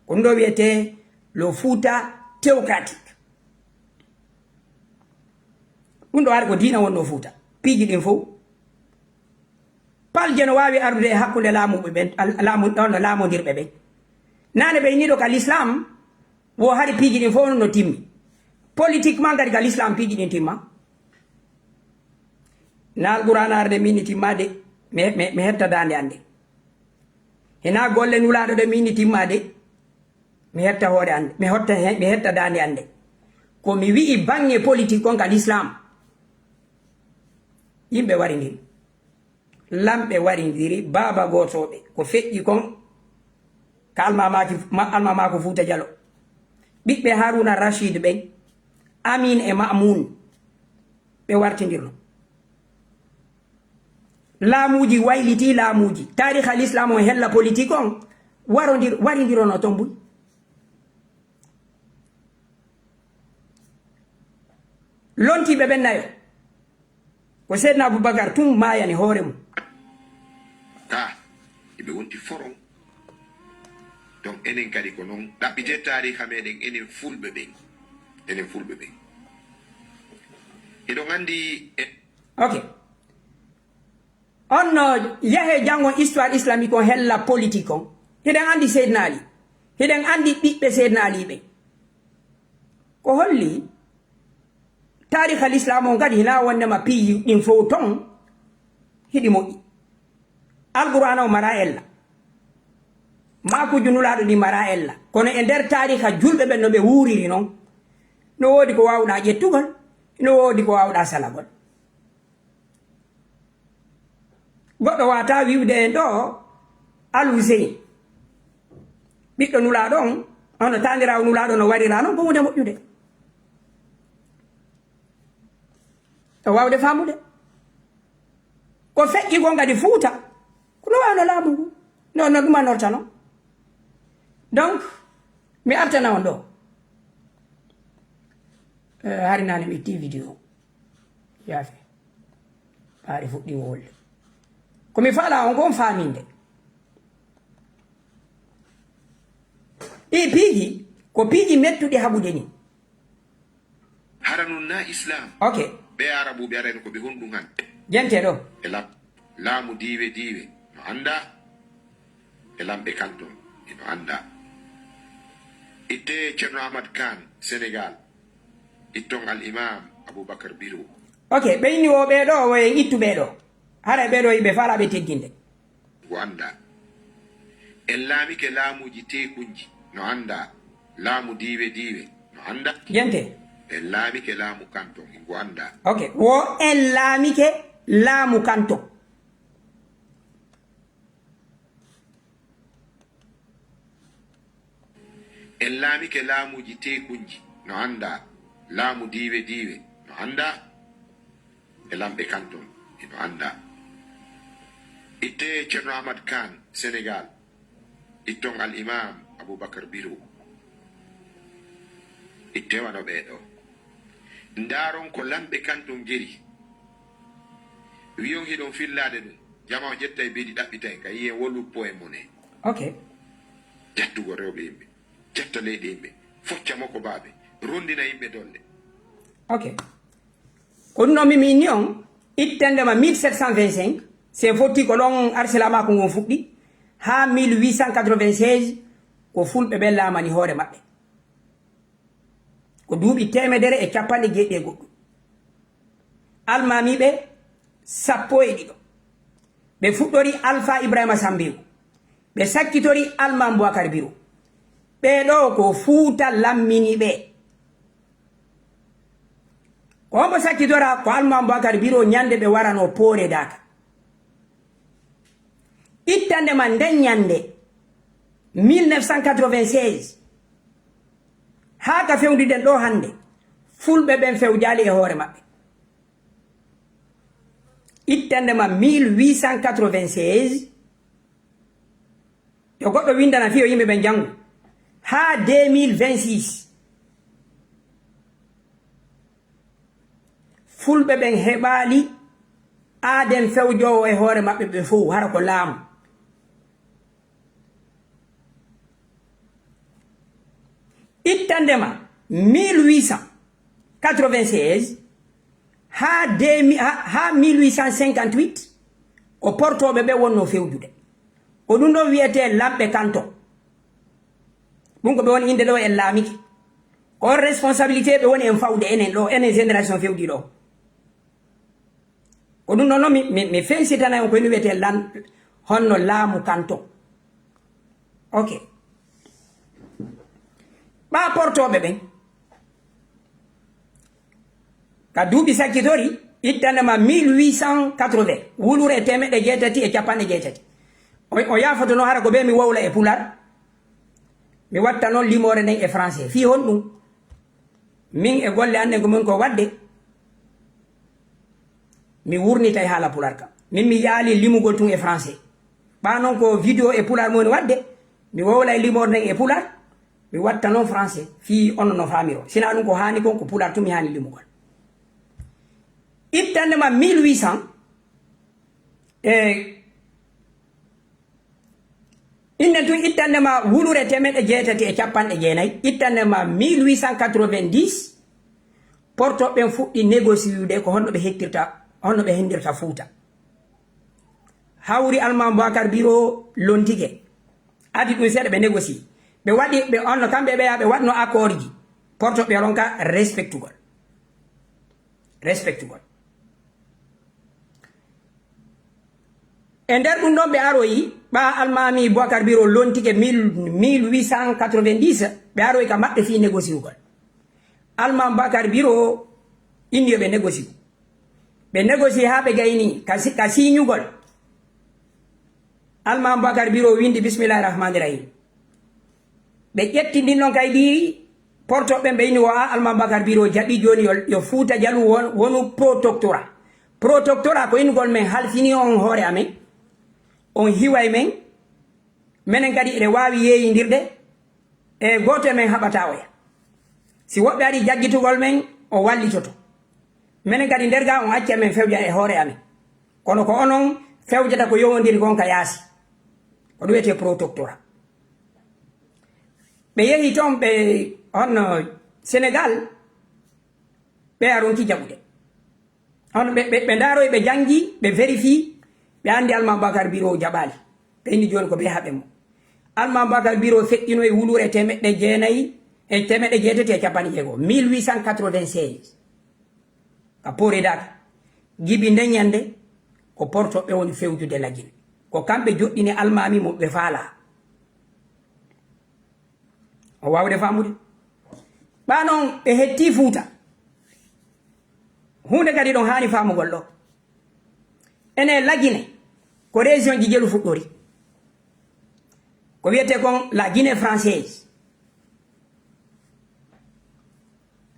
Ko ɗum ɗoo wiyetee le Fuuta théocratique. Ɗum ɗoo ari ko diina wonnoo Fuuta. Piiji ɗin fow. Palje no waawi ardude e hakkunde laamuɓe ɓen, al-, laamu, ɗon no laamondirɓe ɓen. Naane ɓe inniɗo ka l'islam, wo hari piiji ɗin fof no timmi. Politiquement kadi ka l'islam piiji ɗin timma. Na Alqur'aana arde min ni timma de, mi, mi, mi hetta daande an de. Hina golle Nulaaɗo ɗe min ni timma de, mi hetta hoore an de, mi hotta he, mi hetta daande an de. Ko mi wi'i baŋŋe politique on ka l'islam. Yimɓe warindiri. Lamɓe warindiri, baaba gootooɓe. Ko feƴƴi kon, ka almamaaki, ma, almamaaku Fuuta Jalo. Ɓiɓɓe Haruna Rashid ɓen, Amin e Mamun, ɓe wartindirno. Laamuuji wayliti laamuuji. Taariha l'islam on hella politique on, warondir-, warindirono ton buy. Lontiiɓe ɓen nayo. Ko Seydina Abubakar tun maayani hoore mum. Ka, eɓe wonti foron. Donc, enen kadi ko non. Ɗaɓɓite taariha meɗen, enen fulɓe ɓen. Enen fulɓe ɓen. Hiɗon anndi e- Ok. On no yahe janngon histoire islamique on hella politique on. Hiɗen anndi Seydina Ali. Hiɗen anndi ɓiɓɓe Seydina Ali ɓen. Ko holli taariha l'islam on kadi hina wondema piiji ɗin fow ton hiɗi moƴƴi. Alqur'aana o mara ella. Maakuuji Nulaaɗo ɗi mara ella. Kono e nder taariha julɓe ɓen no ɓe wuuriri non, no woodi ko waawɗaa ƴettugol, no woodi ko waawɗaa salagol. Goɗɗo waata wi'ude en ɗo Al Hussein, ɓiɗɗo Nulaaɗo on, hono taaniraawo Nulaaɗo no warira non, ko huunde moƴƴude. Ɗo waawde faamude. Ko feƴƴi kon kadi Fuuta, ko no waawno laamu ngu, no, no ɗumanorta non. Donc, mi artana on ɗo. Eh, hari naane mi itti vidéo. Yaafe. Ɓaari fuɗɗi wolde. Ko mi faala on kon faaminde. Ɗi piiji, ko piiji mettuɗi haɓude ni. Hara nun na Islam. Ok. Ɓe Arabuɓe arayno ko ɓe honɗun han. Jente ɗo. E lam-, laamu diiwe diiwe no annda. E lamɓe kanton e no annda. Itte Ceerno Ahmad Kan Senegal. Itton Al Imam Abubakar Biro. Ok, ɓe inni o ɓee ɗo, o en ittu ɓee ɗo. Haray ɓee ɗo yiɓe faalaa ɓe teddinde. Ngu annda. En laamike laamuuji teekunji no annda. Laamu diiwe diiwe no annda. Jente. En laamike laamu kanton e ngu annda. Ok, wo en laamike laamu kanton. En laamike laamuuji teekunji no annda. Laamu diiwe diiwe no annda. E lamɓe kanton e no annda. Itte Ceerno Ahmad Kan Senegal. Itton Al Imam Abubakar Biro. Itte wano ɓee ɗo. Ndaaron ko lamɓe kanton geri. Wi'on hiɗon fillaade ɗum. Jama o ƴetta e beɗi ɗaɓɓita en ka yiyen wo luppo en mo ne. Ok. Jattugo rewɓe yimɓe. Jatta leyɗe yimɓe. Focca moko baaɓe. Rondina yimɓe dolle. Ok. Ko ɗum ɗon mi mi inni on, ittande ma mille sept cent vingt-cinq, si en fotti ko ɗon arsilamaaku ngun fuɗɗi, haa mille huit cent quatre-vingt-seize, ko fulɓe ɓen laamani hoore maɓɓe. Ko duuɓi teemedere e capanɗe jeeɗiɗi e goɗɗum. Almaamiiɓe sappo e ɗiɗo. Ɓe fuɗɗori Alfa Ibrahima Sambeewu. Ɓe sakkitori Almaami Bubakar Biro. Ɓee ɗoo ko Fuuta lammini ɓe. Ko hombo sakkitora? Ko Almaami Bubakar Biro ñande ɓe warano Poore Daaka. Ittande ma nden ñande mille neuf cent quatre-vingt-seize, haa ka fewndiɗen ɗoo hannde, fulɓe ɓen fewjaali e hoore maɓɓe. Ittande ma mille huit cent quatre-vingt-seize, yo goɗɗo winndana fii yo yimɓe ɓen janngu, haa deux mille vingt-six, fulɓe ɓen heɓaali aaden fewjoowo e hoore maɓɓe ɓe fow, hara ko laamu. Ittande ma mille huit cent quatre-vingt-seize haa deux mille, haa, haa mille huit cent cinquante-huit, ko portooɓe ɓe wonno fewjude. Ko ɗum ɗon wiyetee lamɓe kanton. Ɗum ko ɓe woni innde ɗo en laamike. Ko on responsabilité ɓe woni en fawde enen ɗo, enen génération fewɗi ɗo. Ko ɗum ɗon noon mi, mi, mi fensitana on ko ene wiyetee lan, honno laamu kanton. Ok. Ɓaa portooɓe ɓen, ka duuɓi sakkitori, ittande ma mille huit cent quatre-vingts, wulure teemeɗɗe jeetati e capanɗe jeetati. O, o yaafoto noon hara ko ɓe mi wowla e pular, mi watta noon limoore nden e français. Fii honɗum? Min e golle an ɗen ko min ko waɗde, mi wurnitay haala pular ka. Min mi yaali limugol tun e français. Ɓaa noon ko vidéo e pular mo woni waɗde, mi wowlay limoore nden e pular, mi watta noon français. Fii on no faamiro. Sinaa ɗum ko haani kon ko pular tun mi haani limugol. Ittande ma mille huit cent, e innen tun ittande ma wulure teemeɗɗe jeetati e capanɗe jeenayi, ittande ma mille huit cent quatre-vingt-dix, portooɓe ɓen fuɗɗi négociude ko honno ɓe hettirta, honno ɓe hendirta Fuuta. Hawri Almaami Bubakar Biro lontike. Adi ɗum seeɗa ɓe négocier. Ɓe waɗi, ɓe onno kamɓe ɓeya ɓe waɗno accord ji. Portooɓe ronka respectugol. Respectugol. E nder ɗum ɗon ɓe aroyi, ɓaa Almaami Bubakar Biro lontike mille, mille huit cent quatre-vingt-dix, ɓe aroyi ka maɓɓe fii négociugol. Almaami Bubakar Biro inni yo ɓe négocier. Ɓe négocier haa ɓe gayni ka si-, ka siiñugol. Almaami Bubakar Biro windi bismillahi rahmaani rahim. Ɓe ƴetti ndin ɗon kay ɗi portooɓe ɓen, ɓe inni wo a Almaami Bubakar Biro jaɓi jooni yo, yo Fuuta Jaloo won, wonu protectorat. Protectorat ko innugol men halfini on hoore amen, on hiway men, menen kadi eɗen waawi yeeyindirde, e gooto e men haɓataa oya. Si woɓɓe arii jaggitugol men, o wallitoto. Menen kadi nder gaa on acca men fewja e hoore amen. Kono ko onon fewjata ko yowondiri kon ka yaasi. Ko ɗum wiyetee protectorat. Ɓe yehi toon, ɓe honno Senegal, ɓe a ronki jaɓude. Hono ɓe, ɓe, ɓe ndaaroyi, ɓe janngi, ɓe vérifier, ɓe anndi Almaami Bubakar Biro jaɓaali. Ɓe inni jooni ko ɓe haɓe mo. Almaami Bubakar Biro feƴƴinoyi wulure teemeɗɗe jeenayi e teemeɗɗe jeetati e capanɗe jeego, mille huit cent quatre-vingt-seize. Ka Poore Daaka. Gibi nden ñannde, ko portooɓe woni fewjude Lagine. Ko kamɓe joɗɗini Almaami mo ɓe faalaa. O waawde faamude. Ɓaa noon ɓe hettii Fuuta. Huunde kadi ɗon haani faamugol ɗo. Enen Lagine, ko région ji jelu fuɗɗori. Ko wiyetee kon la Guinée française.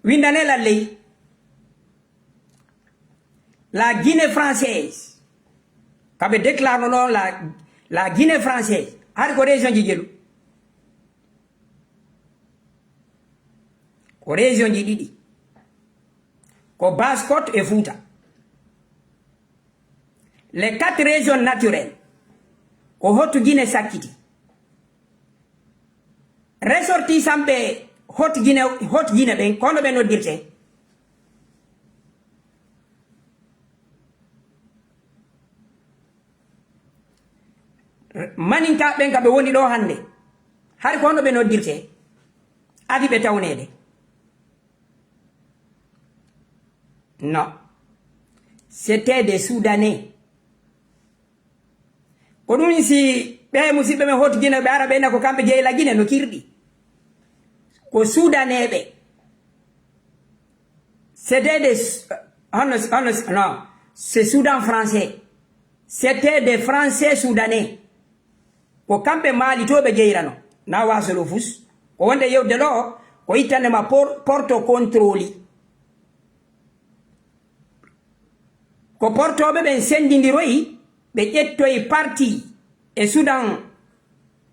Winndane lalley. La Guinée française. Ka ɓe déclare no ɗon la, la Guinée française. Hari ko région ji jelu. Ko région ji ɗiɗi. Ko Basse-Côte e Fuuta. Les quatre régions naturelles. Ko Haute-Guinée sakkiti. Ressortissant ɓe Haute-Guinée, Haute-Guinée ɓen, ko honno ɓe noddirtee? Maninka ɓen ka ɓe woni ɗo hannde. Hari ko honno ɓe noddirtee? Adi ɓe tawneede. Non. C'était des Soudanais. Ko ɗum si ɓe musiɓɓe men Haute-Guinée, ɓe ara ɓe na ko kamɓe jeyi la Guinée no kirɗi. Ko Sudaneeɓe. C'était des, hono, hono, non, c'est Soudan français. C'était des Français soudanais. Ko kamɓe maalitooɓe jeyrano. Na wasolo fus. Ko wonde yewde ɗo, ko ittande ma por-, porto contrôle. Ko portooɓe ɓen senndindiroyi, ɓe ƴettoyi parti e Soudan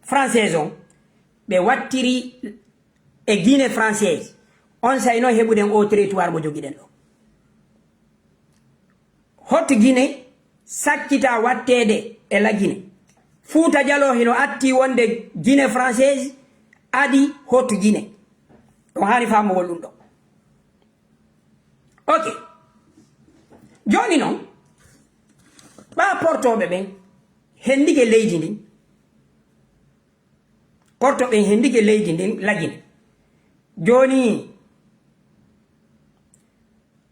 française on, ɓe wattiri e Guinée française. On say noon heɓuɗen o territoire mo jogiɗen ɗo. Haute-Guinée sakkita watteede e la Guinée. Fuuta Jaloo hino atti wonde Guinée française adi Haute-Guinée. On haani faamugol ɗum ɗo. Ok. Jooni noon, ɓaa portooɓe ɓen henndike leydi ndin, Porto ɓen hendike leydi ndin Lagine. Jooni,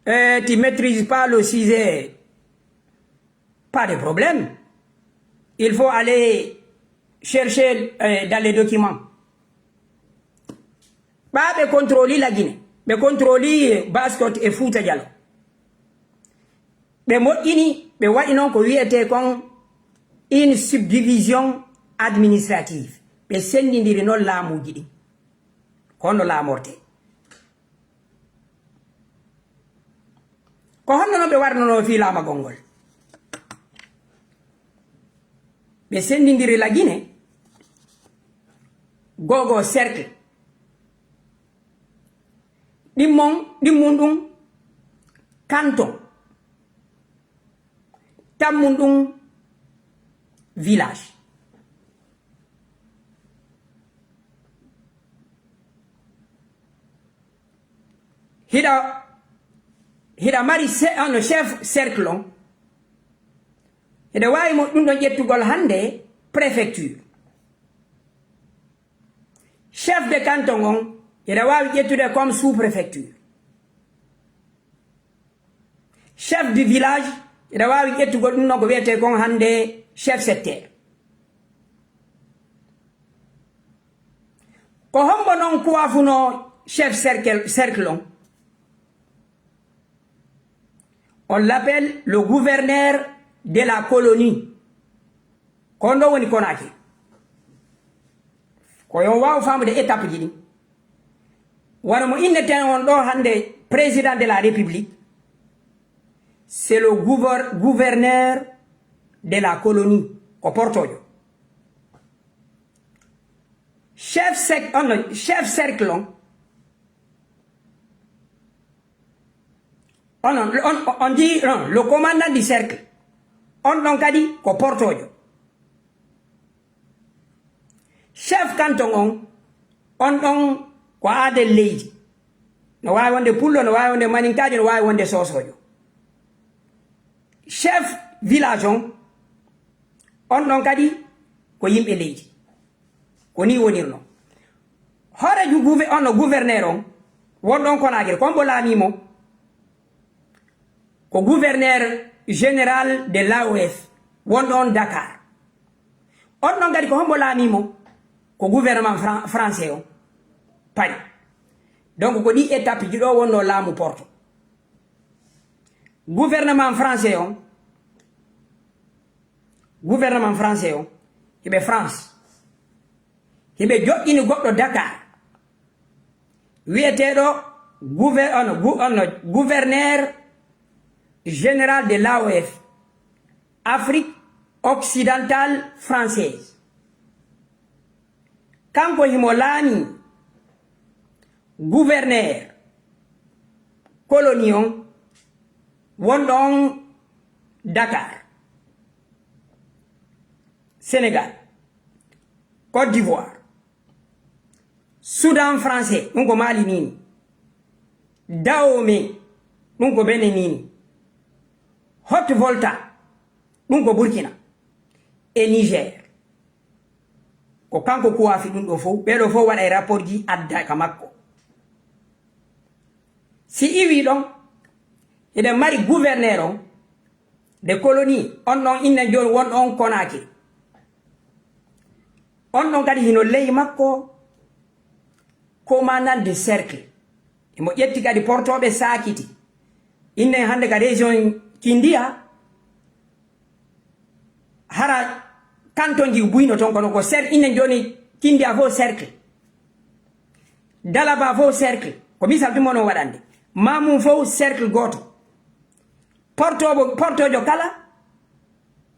eh, tu maîtrises pas le sujet, pas de problème. Il faut aller chercher, eh, dans les documents. Ɓaa ɓe contrôli Lagine, ɓe contrôli Basse-Côte e Fuuta Jaloo. Ɓe moƴƴini, ɓe waɗi noon ko wiyetee kon une subdivision administrative. Ɓe senndindiri noon laamuuji ɗin. Ko honno laamortee? Ko honno noon ɓe warnonoo fii laamagol ngol? Ɓe senndindiri Lagine, goo goo cercle. Ɗimmon, ɗimmum ɗum canton. Tammum ɗum village. Hiɗa, hiɗa mari se-, ano chef cercle on. Hiɗa waawi mo ɗum ɗon ƴettugol hannde préfecture. Chef de canton on, hiɗa waawi ƴettude comme sous-préfecture. Chef du village, hiɗa waawi ƴettugol ɗum ɗon ko wiyetee kon hannde chef secteur. Ko hombo non kuwafunoo chef cercle, cercle on? On l'appelle le gouverneur de la colonie. Ko on ɗon woni Conakry. Ko yo on waaw faamude étape ji ɗin. Wano mo inneten on ɗoo hannde, président de la République, c'est le gouver-, gouverneur de la colonie, ko portoojo. Chef sec-, on, chef cercle on, on, on, on, on dit, on, le commandant du cercle, on ɗon kadi ko portoojo. Chef canton on, on ɗon ko aadel leydi. No waawi wonde pullo, no waawi wonde maninkaajo, no waawi wonde soosoojo. Chef village on, on ɗon kadi ko yimɓe leydi. Ko nii wonirnoo. Hooreejo gouve-, on no gouverneur on, won ɗon Conakry, ko mbo laamii mo? Ko gouverneur général de l'A O F, won ɗon Dakar. On ɗon kadi ko hombo laamii mo? Ko gouvernement fran-, français on, Paris. Donc ko ɗii étape ji ɗoo wonnoo laamu Porto. Gouvernement français on, gouvernement français on, hiɓe France. Hiɓe joƴƴini goɗɗo Dakar, wiyeteeɗo gouver-, ono, gou-, ono, gouverneur général de l'A O F, Afrique occidentale française. Kanko himo laamii gouverneur colonie on wonɗo on Dakar, Sénégal, Côte d'Ivoire, Soudan français, ɗum ko Mali nii ni. Dahomey, ɗum ko Benin nii ni. Haute-Volta, ɗum ko Burkina e Niger. Ko kanko kuwaafi ɗum ɗoo fow. Ɓee ɗoo fow waɗay rapport ji adda ka makko. Si iwii ɗon, hiɗen mari gouverneur on de colonie, on ɗon innen jooni won ɗon Conakry. On ɗon kadi hino ley makko commandant de cercle. Himo ƴetti kadi portooɓe saakiti. Innen hannde ka région Kindia, hara canton ji buyno ton, kono ko cer-, innen jooni Kindia fof cercle. Dalaba fof cercle. Ko misal tun mo non waɗande. Mamum fof cercle gooto. Portooɓo, portoojo kala,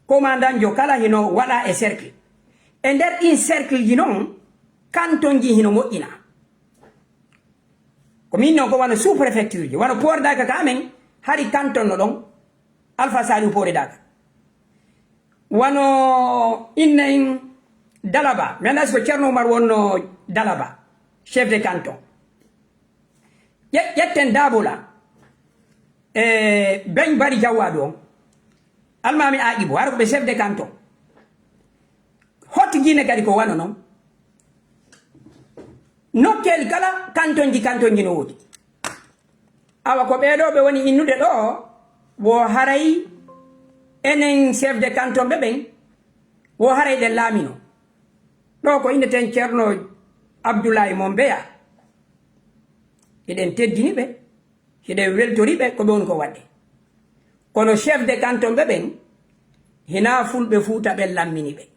commandant jo kala hino waɗa e cercle. E nder ɗin cercle ji non, canton ji hino moƴƴina. Ko min non ko wano sous-préfecture ji, wano Poore Daka ka amen, hari canton no ɗon, Alpha Saliou Poore Daka. Wano innen Dalaba, mi anndaa si ko Ceerno Umar wonno Dalaba, chef de canton. Ƴe-, ƴetten Dabola, e Beñ Bari Jawwaadu on, Almaami Aaƴibu, hara ko ɓe chef de canton. Hot Guinée kadi ko wano non. Nokkeel kala, kantonji, kantonji no woodi. Awa ko ɓee ɗoo ɓe woni innude ɗoo, wo haray enen chef de canton ɓe ɓen, wo haray ɗen laamino. Ɗoo ko inneten Ceerno Abdoulaye Mombeya. Hiɗen teddini ɓe, hiɗen weltori ɓe ko ɓe woni ko waɗde. Kono chef de canton ɓe ɓen, hinaa fulɓe Fuuta ɓen lammini ɓe.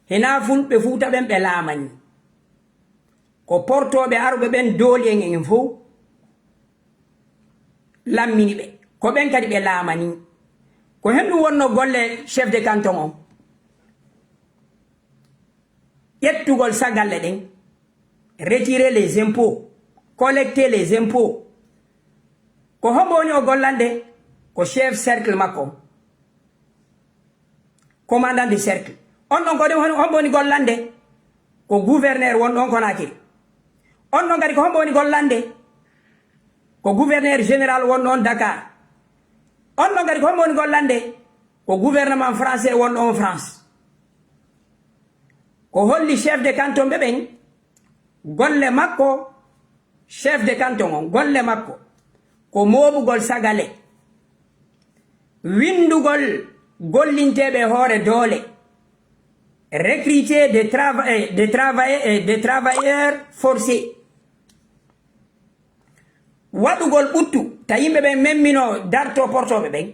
Hinaa fulɓe Fuuta ɓen ɓe laamani. Ko portooɓe aruɓe ɓen dooli en en fow lammini ɓe. Ko ɓen kadi ɓe laamani. Ko hen ɗum wonnoo golle chef de canton on. Ƴettugol sagalle ɗen, retirer les impôts, collecter les impôts. Ko hombo woni o gollande? Ko chef cercle makko on. Commandant de cercle. On ɗon ko ɗum, hombo woni gollande? Ko gouverneur won ɗon Conakry. On ɗon kadi ko hombo woni gollande? Ko gouverneur général won ɗon Dakar. On ɗon kadi ko hombo woni gollande? Ko gouvernement français won ɗon France. Ko holli chef de canton ɓe ɓen, golle makko, chef de canton on, golle makko ko mooɓugol sagale, winndugol gollinteeɓe hoore doole, recruter des trava-, eh, des travailleurs, eh, des travailleurs forcés. Waɗugol ɓuttu, ta yimɓe ɓen memminoo dartoo portooɓe ɓen.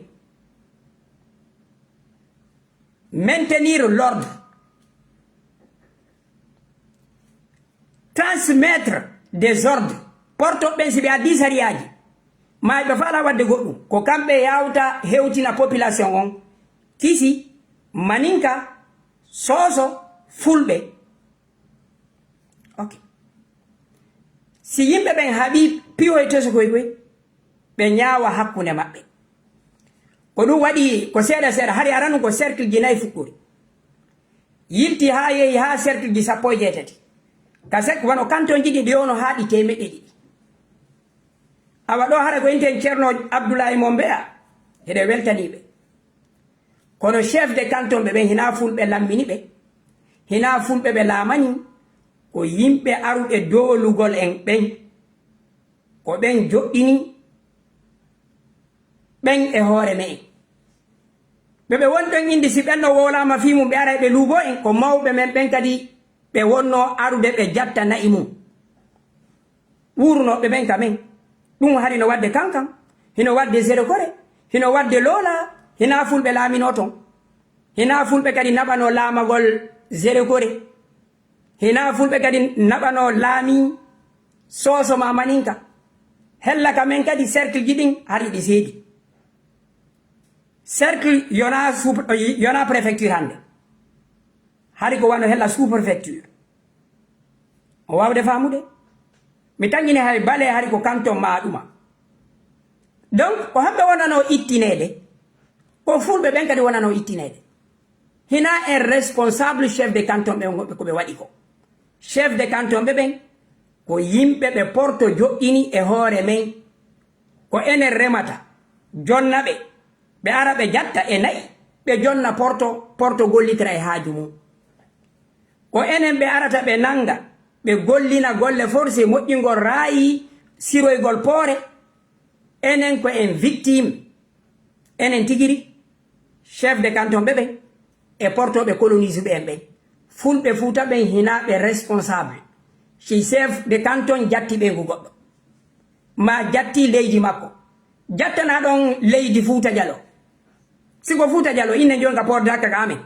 Maintenir l'ordre. Transmettre des ordres. Portooɓe ɓen, si ɓe addii sariyaaji, maa ɓe faalaa waɗde goɗɗum, ko kamɓe yaawta hewtina population on, kisi, maninka, sooso, fulɓe. Ok. Si yimɓe ɓen haɓii piyoy tosokoy koy, ɓe ñaawa hakkunde maɓɓe. Ko ɗum waɗi ko seeɗa seeɗa, hari aranun ko cercle ji nayi fuɗɗori. Yilti haa yehi haa cercle ji sappo e jeetati. Ka sek-, wano canton ji ɗi, ɗi wonoo haa ɗi teemeɗɗe ɗiɗi. Awa ɗoo hara ko inten Ceerno Abdoulaye Mombeya, hiɗen weltanii ɓe. Kono chef de canton ɓe ɓen, hinaa fulɓe lammini ɓe, hinaa fulɓe ɓe laamani, ko yimɓe aruɓe doolugol en ɓen. Ko ɓen joɗɗini ɓen e hoore me'en. Ɓe ɓe woni ɗon indi, si ɓen no wowlaama fii mum, ɓe aray ɓe luubo en, ko mawɓe men ɓen kadi ɓe wonnoo arude ɓe jatta na'i mum. Wuurunooɓe ɓen ka men. Ɗum hari no waɗde kankan, hino waɗde Zéro Kore, hino waɗde Loola, hinaa fulɓe laaminoo ton. Hinaa fulɓe kadi naɓanoo laamagol Zéro Kore. Hinaa fulɓe kadi naɓanoo laami Sooso maa Maninka. Hella ka men kadi cercle ji ɗin hari ɗi seedi. Cercle yonaa sous-, yonaa préfecture hannde. Hari ko wano hella sous-préfecture. O waawde faamude? Mi tangini hay bale hari ko canton maa ɗuma. Donc, ko hamɓe wonanoo ittineede, ko fulɓe ɓen kadi wonanoo ittineede. Hinaa en responsable chef de canton ɓen woɓɓe ko ɓe waɗi ko. Chef de canton ɓe ɓen, ko yimɓe ɓe Porto joɗɗini e hoore men. Ko enen remata, jonna ɓe, ɓe ara ɓe jatta e na'i, ɓe jonna Porto, Porto gollitira e haaju mum. Ko enen ɓe arata ɓe nannga, ɓe gollina golle forcé, moƴƴingol raayi, siroygol poore. Enen ko en victime. Enen tigiri, chef de canton ɓe ɓen, e portooɓe colonise ɓe en ɓen. Fulɓe Fuuta ɓen hinaa ɓe responsable. Si chef de canton jatti ɓeyngu goɗɗo, maa jatti leydi makko, jattana ɗon leydi Fuuta Jalo. Si ko Fuuta Jalo, innen jooni ka Port Dakar ka amen.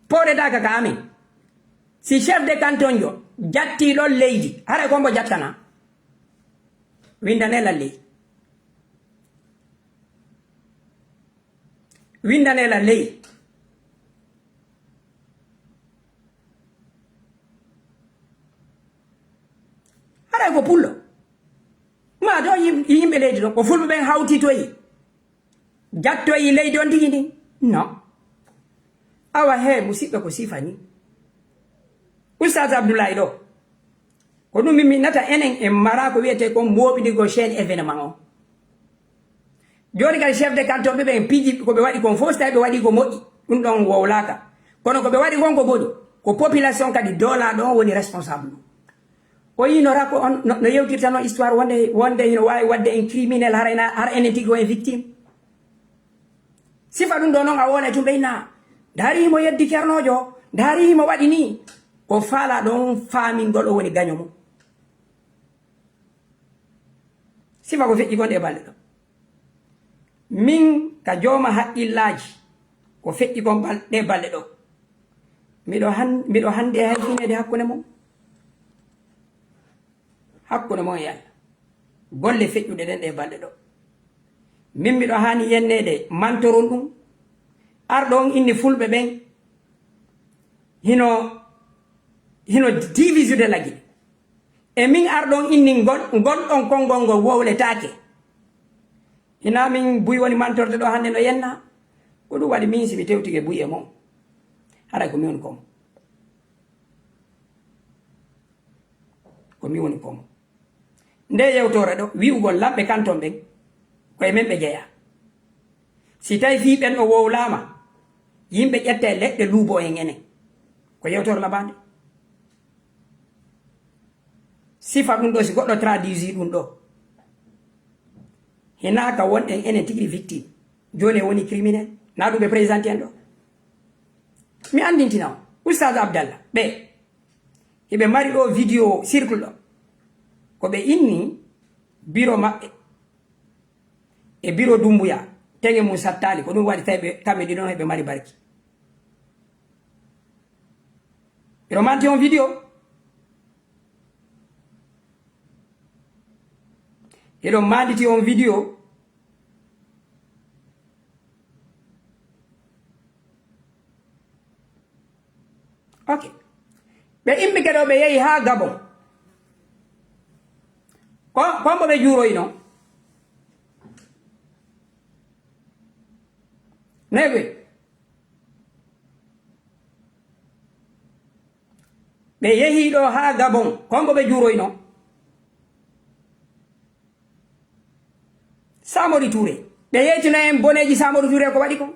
Pooɗetaaka ka amen. Si chef de canton jo jattii ɗon leydi, haray ko mbo jattana? Winndane lan ley. Winndane lan ley. Haray ko pullo. Ma ɗo yim-, yimɓe leydi ɗon, ko fulɓe ɓen hawtitoyi. Jattoyi leydi on tigi ndin? Non. Awa he, musiɓɓe, ko sifa ni. Oustaz Abdoulaye ɗo, ko ɗum min minnata enen en mara ko wiyetee kon mooɓindirgol chaîne événement on. Jooni kadi chef de canton ɓe ɓen piiji ko ɓe waɗi kon fof, so tawi ɓe waɗi ko moƴƴi. Ɗum ɗon wowlaaka. Kono ko ɓe waɗi won ko boni, ko population kadi doolaaɗo on woni responsable ɗum. O yino rako on no, no yewtirta noon histoire wonde, wonde hino waawi waɗde en criminel, hara ena, hara enen tigi ko en victime. Sifa ɗum ɗo noon a wona e tum ɓeyna. Ndaari himo yeddi Ceernoojo, ndaari himo waɗi nii. Ko faalaa ɗon faamingol o woni gaño mum. Sifa ko feƴƴi kon ɗe balɗe ɗo. Min ka jooma haqqillaaji, ko feƴƴi kon bal-, ɗe balɗe ɗo. Miɗo han-, miɗo hannde hay fineede hakkunde mon. Hakkunde mon e Alla. Golle feƴƴuɗe ɗen ɗe balɗe ɗo. Min miɗo haani yenneede mantoron ɗum. Arɗo on inni fulɓe ɓen. Hino, hino divisude lagine. E min arɗon inni ngol, ngol ɗon konngol ngol wowletaake. Hinaa min buy woni mantorde ɗo hannde no yenna. Ko ɗum waɗi min si mi tewtike buy e mon. Haray ko mi woni komo. Ko mi woni komo. Nde yewtoore ɗo, wi'ugol lamɓe kanton ɓen, ko e men ɓe jeyaa. Si tawi fii ɓen o wowlaama, yimɓe ƴetta e leɗɗe luubo en enen. Ko yewtoore labaande. Sifa ɗum ɗo, si goɗɗo traduisi ɗum ɗo, hinaa ka wonɗen enen tigi victime. Jooni en woni criminel. Na ɗum ɓe présenti en ɗo. Mi anndintina on. Oustaz Abdallah, ɓe, hiɓe mari ɗo vidéo circle ɗo. Ko ɓe inni biro maɓɓe e biro Dumbuya. Teŋe mum sattaali. Ko ɗum waɗi tawi ɓe, kamɓe ɗiɗon heɓe mari barki. Hiɗo manti on vidéo. Hiɗo manditi on vidéo. Ok. Ɓe immike ɗo, ɓe yehi haa Gabon. Ko, ko mbo ɓe juuroyno? Noy ɓe? Ɓe yehi ɗo haa Gabon, ko mbo ɓe juuroyno? Samori Touré. Ɓe yeytino en boneeji Samori Touré ko waɗi kon.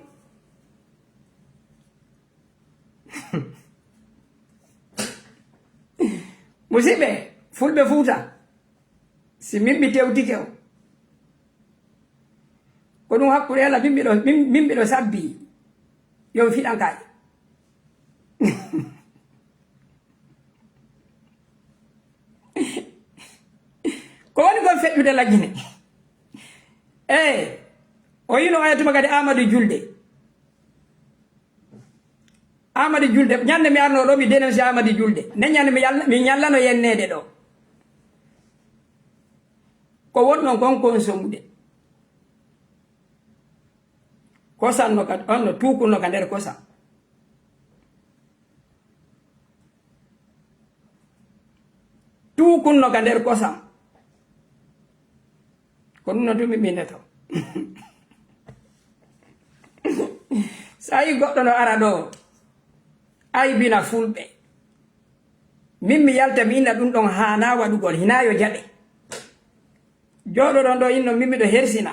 Musidɓe, fulɓe Fuuta, si min mi tewtike on, ko ɗum hakkunde Alla, min miɗo, min, min miɗo sabbi, yo mi fiɗan kaaƴe. Ko woni kon feƴƴude lagine? Eey, o yino oya tuma kadi Amadou Julde. Amadou Julde, ñande mi arno ɗo, mi dénonci Amadou Julde. Nden ñande mi yalla-, mi ñallano yenneede ɗo. Ko wonno kon, kon somude. Kosan no ka, on no tuukunno ka nder kosan. Tuukunno ka nder kosam. Ko ɗum no tumi min neto. So a yi goɗɗo no ara ɗo, aybina fulɓe. Min mi yalta mi inna ɗum ɗon haanaa waɗugol, hinaa yo jaɓe. Jooɗoɗon ɗo inno min miɗo hersina.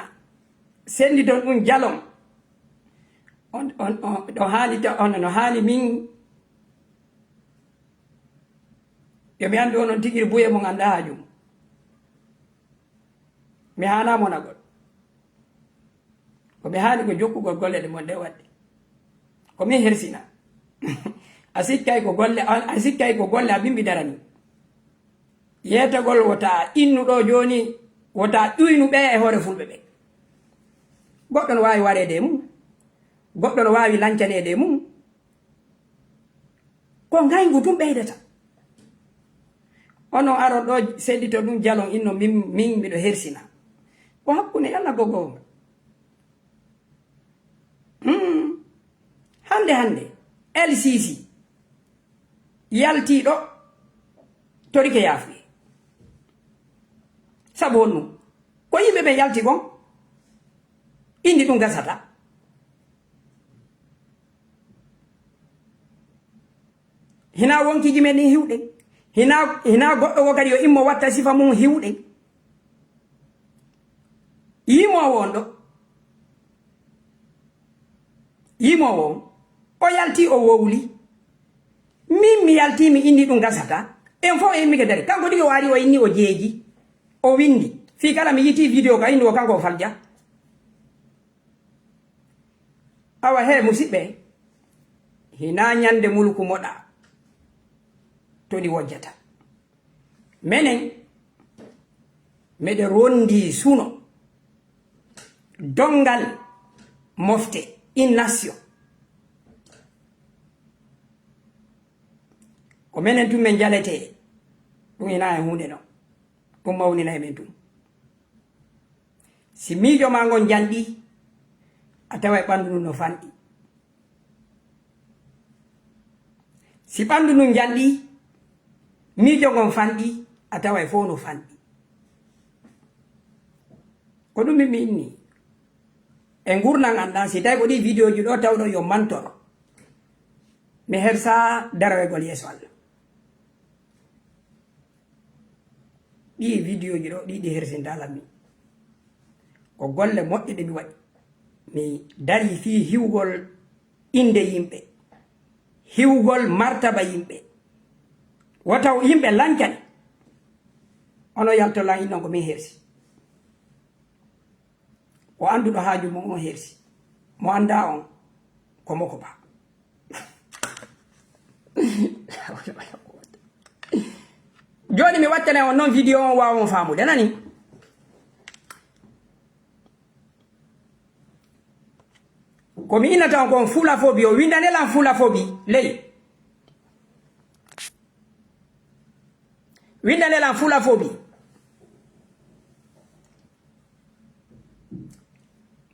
Senditon ɗum jalon. On, on, on, ɗo haani ta-, on, no haani min. Yo mi anndu onon tigi buye mon anndaa haaju mum. Mi haanaa monagol. Ko mi haani ko jokkugol golle ɗe mon ɗe waɗde. Ko min hersina. A sikkay ko golle, a, a sikkay ko golle a bimbi darani. Yeetagol wota innu ɗo jooni, wota ƴuynu ɓe e hoore fulɓe ɓe. Goɗɗo no waawi wareede e mum. Goɗɗo no waawi lancaneede e mum. Ko ngayngu tun ɓeydata. Onon aron ɗo seedito ɗum jalon inno min, min miɗo hersina. Ko hakkunde Alla gogo. Hmm. Hannde, hannde, L C C yaltii ɗo torike yaafuye. Sabu honɗum? Ko yimɓe ɓe yalti kon, indi ɗum gasata. Hinaa wonkiiji men ɗin hiwɗen. Hinaa, hinaa goɗɗo wo kadi yo immo watta sifa mum hiwɗen. Yimoowo on ɗo. Yimoowo on. O yalti, o wowli. Min mi yalti, mi inni ɗum gasata. En fof en immike dari. Kanko tigi o ari, o inni, o jeeji. O windi. Fii kala mi yiiti video ka inni o kanko o falja. Awa he, musiɓɓe, hinaa ñande mulku moɗa to ɗi wojjata. Menen, meɗen rondi suno, donngal mofte, une nation. Ko menen tun men jaletee, ɗum hinaa e huunde non. Ɗum mawnina e men tun. Si miijo maa ngon janɗi, a taway ɓanndu ndun no fanɗi. Si ɓanndu ndun janɗi, miijo ngon fanɗi, a taway fof no fanɗi. Ko ɗum min mi inni. E ngurndan an ɗan, si tawi ko ɗi videoji ɗo tawɗo yo mantor, mi hersa daroygol yeeso Allah. Ɗii videoji ɗo, ɗi, ɗi hersinta lammi. Ko golle moƴƴe ɗe mi waɗi. Mi dari fii hiwgol innde yimɓe, hiwgol martaba yimɓe. Wota o yimɓe lancani. Ono yalto lan innon ko min hersi. O annduɗo haaju mum on hersi. Mo anndaa on, ko moko ba. Jooni mi wattane on non video on waawa on faamude, nani? Ko mi innata on kon fulafobi, o windane lan fulafobi ley. Windane lan fulafobi.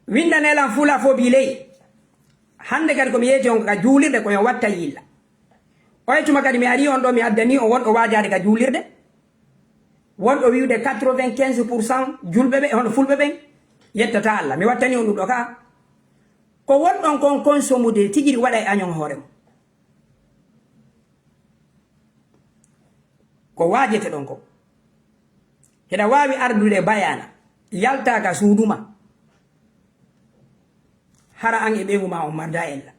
Windane lan fulafobi ley. Hannde kadi ko mi yeeti on ka juulirde ko yo watta yilla. Oye tuma kadi mi ari on ɗo mi addani on wonɗo waajaade ka juulirde. Wonɗo wi'ude quatre-vingt-quinze pour cent julɓe ɓe, hono fulɓe ɓen, yettata Allah. Mi wattani on ɗum ɗo ka. Ko wonɗon kon konsomude tigi waɗa e añon hoore mum. Ko waajeteɗon ko. Hiɗa waawi ardude bayaana, yaltaa ka suudu ma. Hara an e ɓeyngu ma on mardaa ella.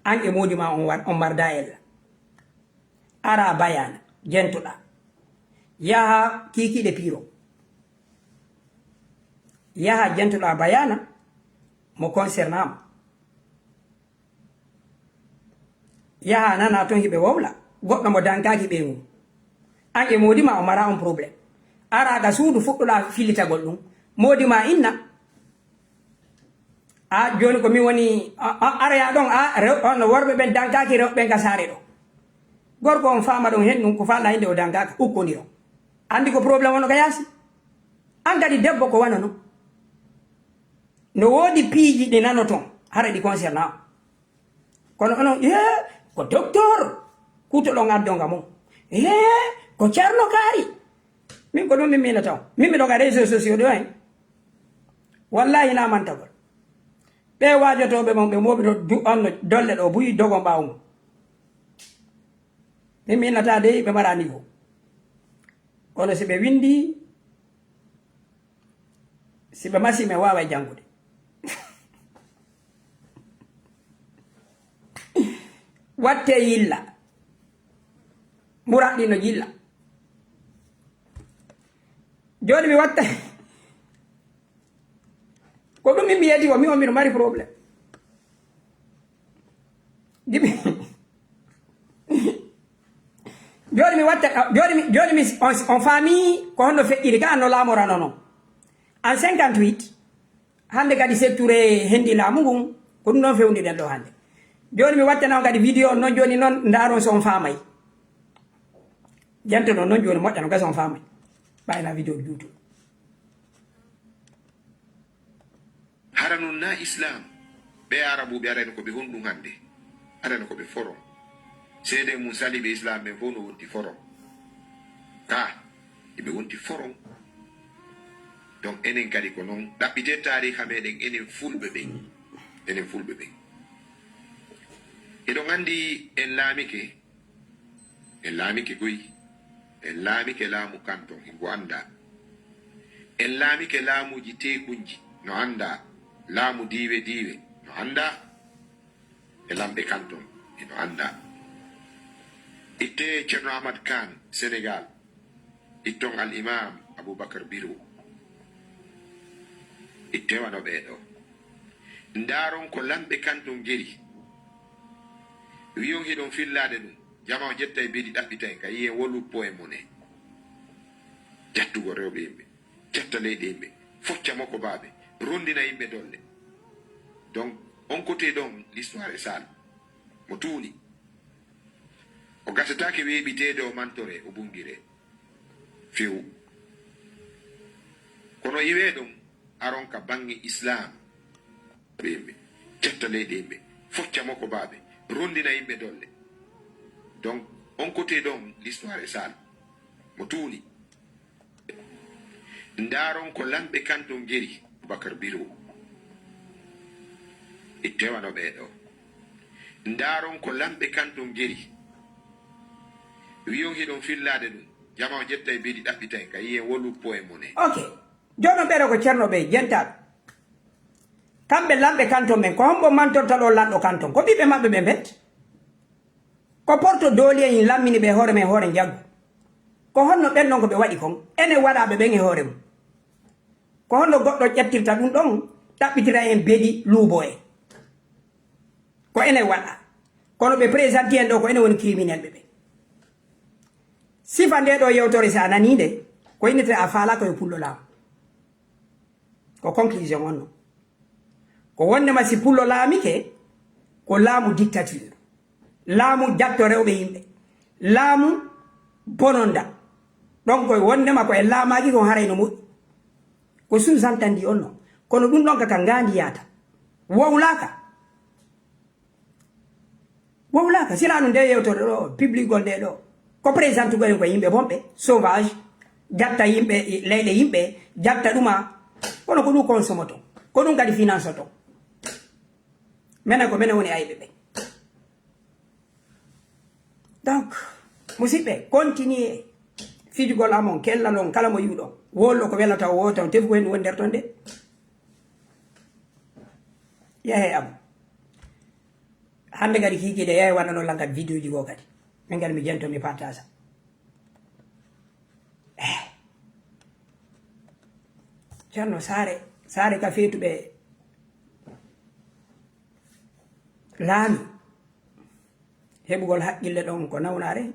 An e moodi ma on war-, on mardaa ella. Araa bayaana, jentoɗaa. Yaha kiikiiɗe piiro. Yaha jentoɗaa bayaana mo concernant ma. Yaha nana ton hiɓe wowla, goɗɗo mo dankaaki ɓeyngu mum. An e moodi ma o mara on problème. Araa ga suudu fuɗɗoɗaa fillitagol ɗum. Moodi ma inna. A, jooni ko min woni, a, a, araya ɗon, a, rew-, on worɓe ɓen dankaaki rewɓe ɓen ka saare ɗo. Gorko on faama ɗon hen ɗum ko faala hinde o dankaaka, ukkondiron. Anndi ko problème on ka yaasi? An kadi debbo ko wano non. No woodi piiji ɗi nanoton, hara ɗi concernant. Kono onon, ee, ko docteur, kuutoɗon addonga mum. Ee, ko Ceerno Kaari. Min ko ɗum min miilata on. Min miɗo ka réseaux sociaux ɗo hen. Wallahi na mantagol. Ɓe waajotooɓe mon, ɓe mooɓi to du-, on no dolle ɗo buy dogon ɓaawo mum. Min miilata dey ɓe mara niveau. Kono si ɓe windi, si ɓe masi, ɓe waaway janngude. Wattee yilla. Muraɗi no yilla. Jooni mi watta. Ko ɗum min mi yeeti ko, mi on miɗo mari problème. Gimi. Jooni mi watta, jooni mi, jooni mi, on, on faami ko honno feƴƴiri ka, no laamorano non. En cinquante-huit, hannde kadi Sékou Touré hendi laamu ngun, ko ɗum ɗon fewndiɗen ɗo hannde. Jooni mi wattana on kadi vidéo on non, jooni non ndaaron so on faamay. Jantoɗon non jooni moƴƴa no gasa on faamay. Ɓayna vidéo juutu. Hara non na Islam? Ɓe Arabuɓe arani ko ɓe honɗum hannde? Arani ko ɓe foron. Seede mum saliiɓe Islam ɓen fof no wonti foron. Ka, eɓe wonti foron. Donc enen kadi ko non. Ɗaɓɓite taariha meɗen enen fulɓe ɓen. Enen fulɓe ɓen. Eɗon anndi en laamike. En laamike koy. En laamike laamu kanton, hingo anndaa. En laamike laamuuji teekunji, no anndaa. Laamu diiwe diiwe, no anndaa. e lamɓe kanton, ino anndaa. Ittee Ceerno Ahmad Kan, Senegaal. Itton Al Imaam Abuubakar Biro. Ittee wano ɓee ɗoo. Ndaaron ko lamɓe kanton ngeri. Wiyon hiɗon fillaade ɗum. Jama o ƴetta e beɗi ɗaɓɓita en ka yiyen wo luppo e mone. Jattugol rewɓe yimɓe. Jatta leyɗe yimɓe. Focca mokobaaɓe. Rondina yimɓe dolle. Donc, on côté ɗon, l'histoire est sale. Mo tuuni. O gasataake weeɓiteede, o mantore, o bungire. Few. Kono iwee ɗon, aron ka baŋŋe Islaam. Ɓe yimɓe. Jatta leyɗe yimɓe. Focca mokobaaɓe. Rondina yimɓe dolle. Donc, on côté ɗon, l'histoire est sale. Mo tuuni. Ndaaron ko lamɓe kanton ngeri. Bakar Biro. Ittee wano ɓee ɗoo. Ndaaron ko lamɓe kanton ngeri. Wiyon hiɗon fillaade ɗum. Jama o ƴetta e beɗi ɗaɓɓita en ka yiyen wo luppo e mone. Ok. Jooni on ɓee ɗoo ko ceerno ɓe jentaaɓe. Kamɓe lamɓe kanton ɓen. Ko hombo mantorta ɗoo lanɗo kanton? Ko ɓiɓɓe maɓɓe ɓen ɓen. Ko porto dooli en lammini ɓe hoore men hoore njaggu. Ko honno ɓen ɗon ko ɓe waɗi kon? Ene waɗa ɓe ɓen e hoore mum. Ko honno goɗɗo ƴettirta ɗum ɗon, ɗaɓɓitira en beɗi luubo en? Ko ene waɗa. Kono ɓe présenté en ɗo ko ene woni criminel ɓe ɓe. Sifa nde ɗo yewtore, si a nanii nde, ko innete a faala ko yo pullo laamu. Ko conclusion on non. Ko wondema si pullo laamike, ko laamu dictature. Laamu jatto rewɓe yimɓe. Laamu bononda. Ɗon koye wondema ko e laamaaki kon haray no moƴƴi. Ko sous-entendu on non. Kono ɗum ɗon ka ka ngaandi yaata. Wowlaaka. Wowlaaka. Sila no nde yewtore ɗo, publicgol nde ɗo. Ko présentugol en ko yimɓe bonɓe, sauvage, jatta yimɓe, leyɗe yimɓe, jatta ɗuma. Kono ko ɗum consomoto. Ko ɗum kadi financoto. Menen ko menen woni ayɓe ɓe. Donc, musidɓe, continuez fijugol amon, kellanon kala mo yiwɗon. Wollo ko welata o wota on, tefu ko hen woni nder ton de. Yahe am. Hande kadi kiikiiɗe, yahe waɗano lan kadi vidéo ji goo kadi. Min kadi mi jento, mi partage. Eh. Ceerno, saare, saare ka feetuɓe laami. Heɓugol haqqille ɗon ko nawnaare.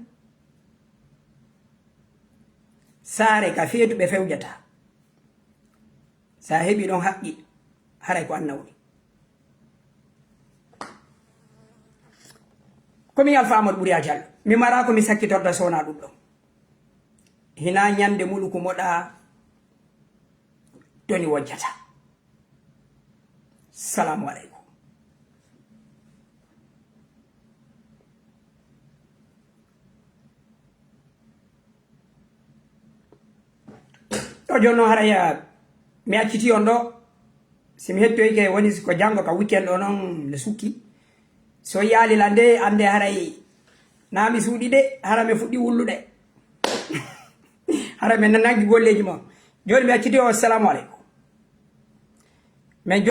Saare ka feetuɓe fewjata. Sa heɓi ɗon haqqi, haray ko an nawni. Ko min Alfa Amadou Ɓuri Ajal. Mi mara ko mi sakkitorta sona ɗum ɗon. Hina ñande muluku moɗa toni wojjata. Salamu aleykum. Ɗo jooni noon haray, ah, mi acciti on ɗo. Si mi hettoyike woni ko janngo ka weekend o noon no sukki. So yaali la nde annde haray naa mi suuɗi de, hara mi fuɗɗi wullude. Hara mi nananki golleeji mon. Jooni mi acciti on, assalamu aleykum. Men